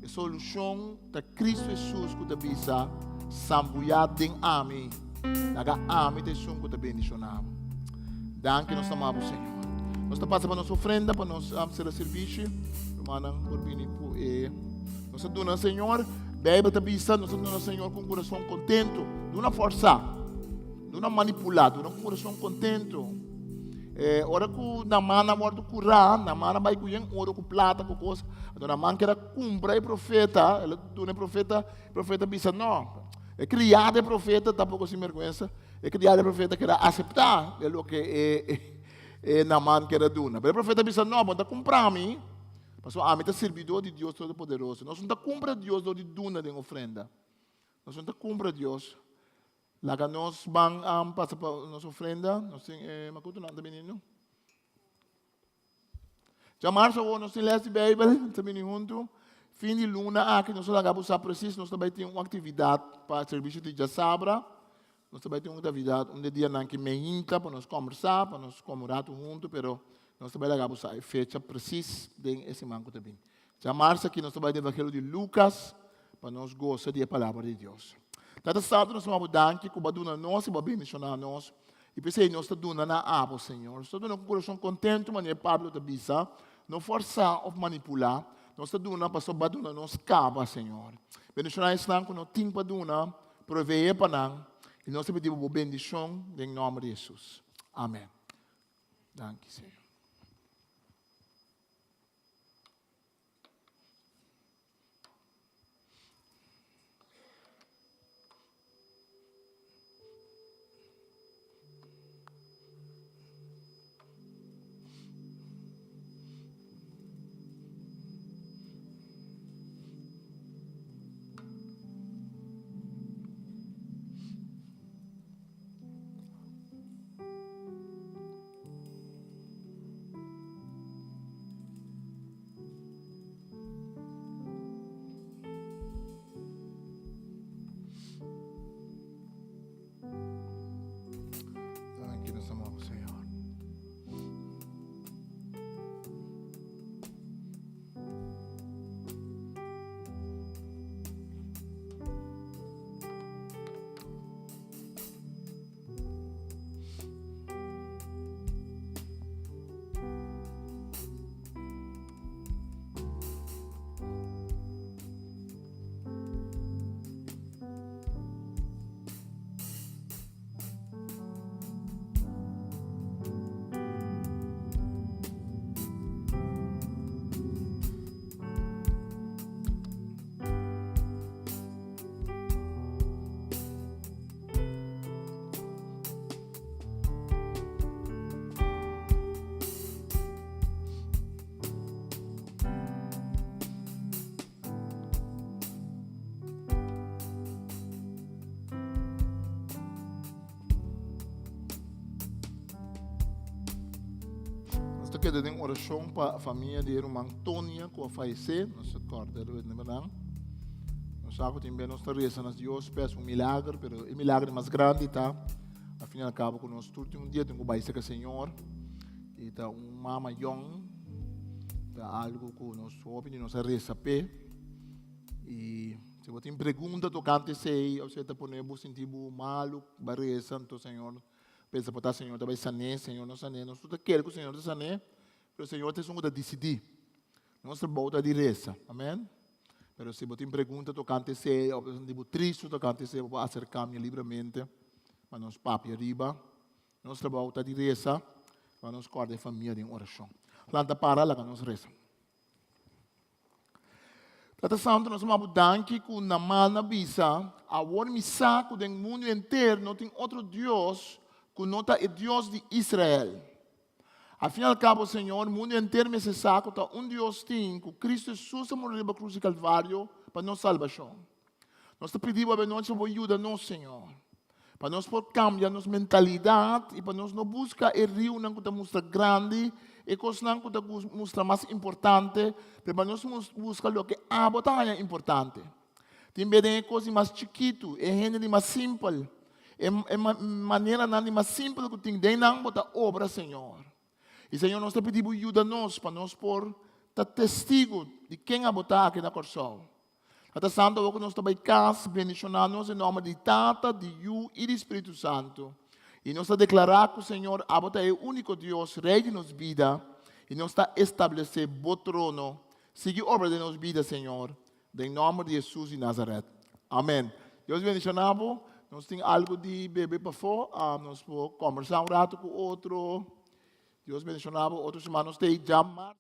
E solushon ta Kristu Hesus ku ta bisa, Sambuyá den ami, laga ami ta esun ku ta bendishoná bo. Danki nos ta ama bo, Señor. Nos ta pasa pa nos ofrenda pa nos sera sirbishi. Rumannan por bini ku e nos ta duna Señor. Beibel ta bisa nos ta duna Señor ku un kurason kontentu. Duna fòrsá, duna manipulá, duna ku un kurason kontentu. Eh, ora ku Naman a wòrdu kurá, Naman a bai ku yen oro, ku plata, ku kos. Anto Naman keda kumpra e profeta, el a duna e profeta, e profeta bisa no. E kriá di e profeta tampoko sin bergwensa, e kriá di e profeta keda aseptá e loke e, e, e Naman keda duna. Pero e profeta bisa no, bo no ta kumpra mi, pasobra ami ta sirbidó di Dios Todopoderoso. Nos no ta kumpra Dios dor di duna den ofrenda. Nos no ta kumpra Dios. Laga nos ban pasa pa nos ofrenda. Nos tin e makutunan ta bini no. Djamarsa awor nos tin les di Beibel, ta bini huntu. Fin di luna aki nos ta laga bo sa presis, nos ta bai tin un aktividat pa servisio di djasabra. Nos ta bai tin un aktividat un di e dianan ki meinta pa nos kombersá, pa nos kome un ratu huntu, pero nos ta bai laga bo sa e fecha presis den e siman ku ta bini. Djamarsa aki nos ta bai den Evangelio di Lukas pa nos gosa di e Palabra di Dios. Tata Santu, nos ta manda bo danki ku bo a duna nos i bo a bendishoná nos. I p'esei nos ta duna na abo, Señor. Nos ta duna ku kurason kontentu, manera Pablo ta bisa, no fòrsá òf manipulá. Nos ta duna pasobra bo a duna nos kaba, Señor. Bendishoná esnan ku no tin pa duna, proveé pa nan. I nos ta pidi bo bo bendishon den nòmber di Hesus. Amèn. Danki, Señor. keda den orashon pa famia di e ruman Tonia ku a fayesé. Nos ta kòrda riba nan. Nos sa ku tin bes nos ta resa na Dios pa hasi un milager, pero e milager di mas grandi ta al fin i al kabo ku nos tur tin un dia tin ku bai serka Señor. I ta un mama yòn, ta algu ku nos hopi di nos a resa p'e. I si bo tin pregunta tokante esei òf si e ta pone bo sinti bo malu, bo a resa, anto Señor Pensa por ta Señor ta bai sané, Señor no sané. Nos tur ta kere ku Señor ta sané, pero Señor ta esun ku ta disidí. Nos trabou ta di resa. Amèn. Pero si bo tin pregunta tokante esei òf bo ta sinti bo tristu tokante esei, bo por aserká mi libremente pa nos papia riba. Nos trabou ta di resa, pa nos kòrda e famia den orashon. Lanta para, laga nos resa. Tata Santu, nos ama bo danki ku Naman a bisa, Awor mi sa ku den mundu henter no tin otro Dios ku no ta e Dios di Israel. Al fin al kabo, Señor, mundu henter mester sa ku ta un Dios tin, ku Kristu Hesus a muri riba krus di Kalvario pa nos salbashon. Nos ta pidi bo abenochi pa bo yuda nos, Señor, pa nos por kambia nos mentalidat i pa nos no buska e riunan ku ta mustra grandi, e kosnan ku ta mustra mas importante, pero pa nos buska loke abo ta haña importante. Tin bes den e kos di mas chikitu, e hende di mas simpel, e maneranan di mas simpel ku tin den nan bo ta obra, Señor. I Señor nos ta pidi bo yuda nos pa nos por ta testigu di ken abo ta aki na Kòrsou. Tata Santu, awor ku nos ta bai kas, bendishoná nos den nòmber di Tata, di Yu i di Spiritu Santu. I nos ta deklará ku Señor, abo ta e úniko Dios, Rei di nos bida, i nos ta establesé bo trono. Sigui obra den nos bida, Señor, den nòmber di Hesus di Nazaret. Amèn. Dios bendishoná bo. Nos tin algu di bebe pafó, nos por kòmbersá un ratu ku otro. Dios bendishoná bo. Otro siman nos ta ei djamars.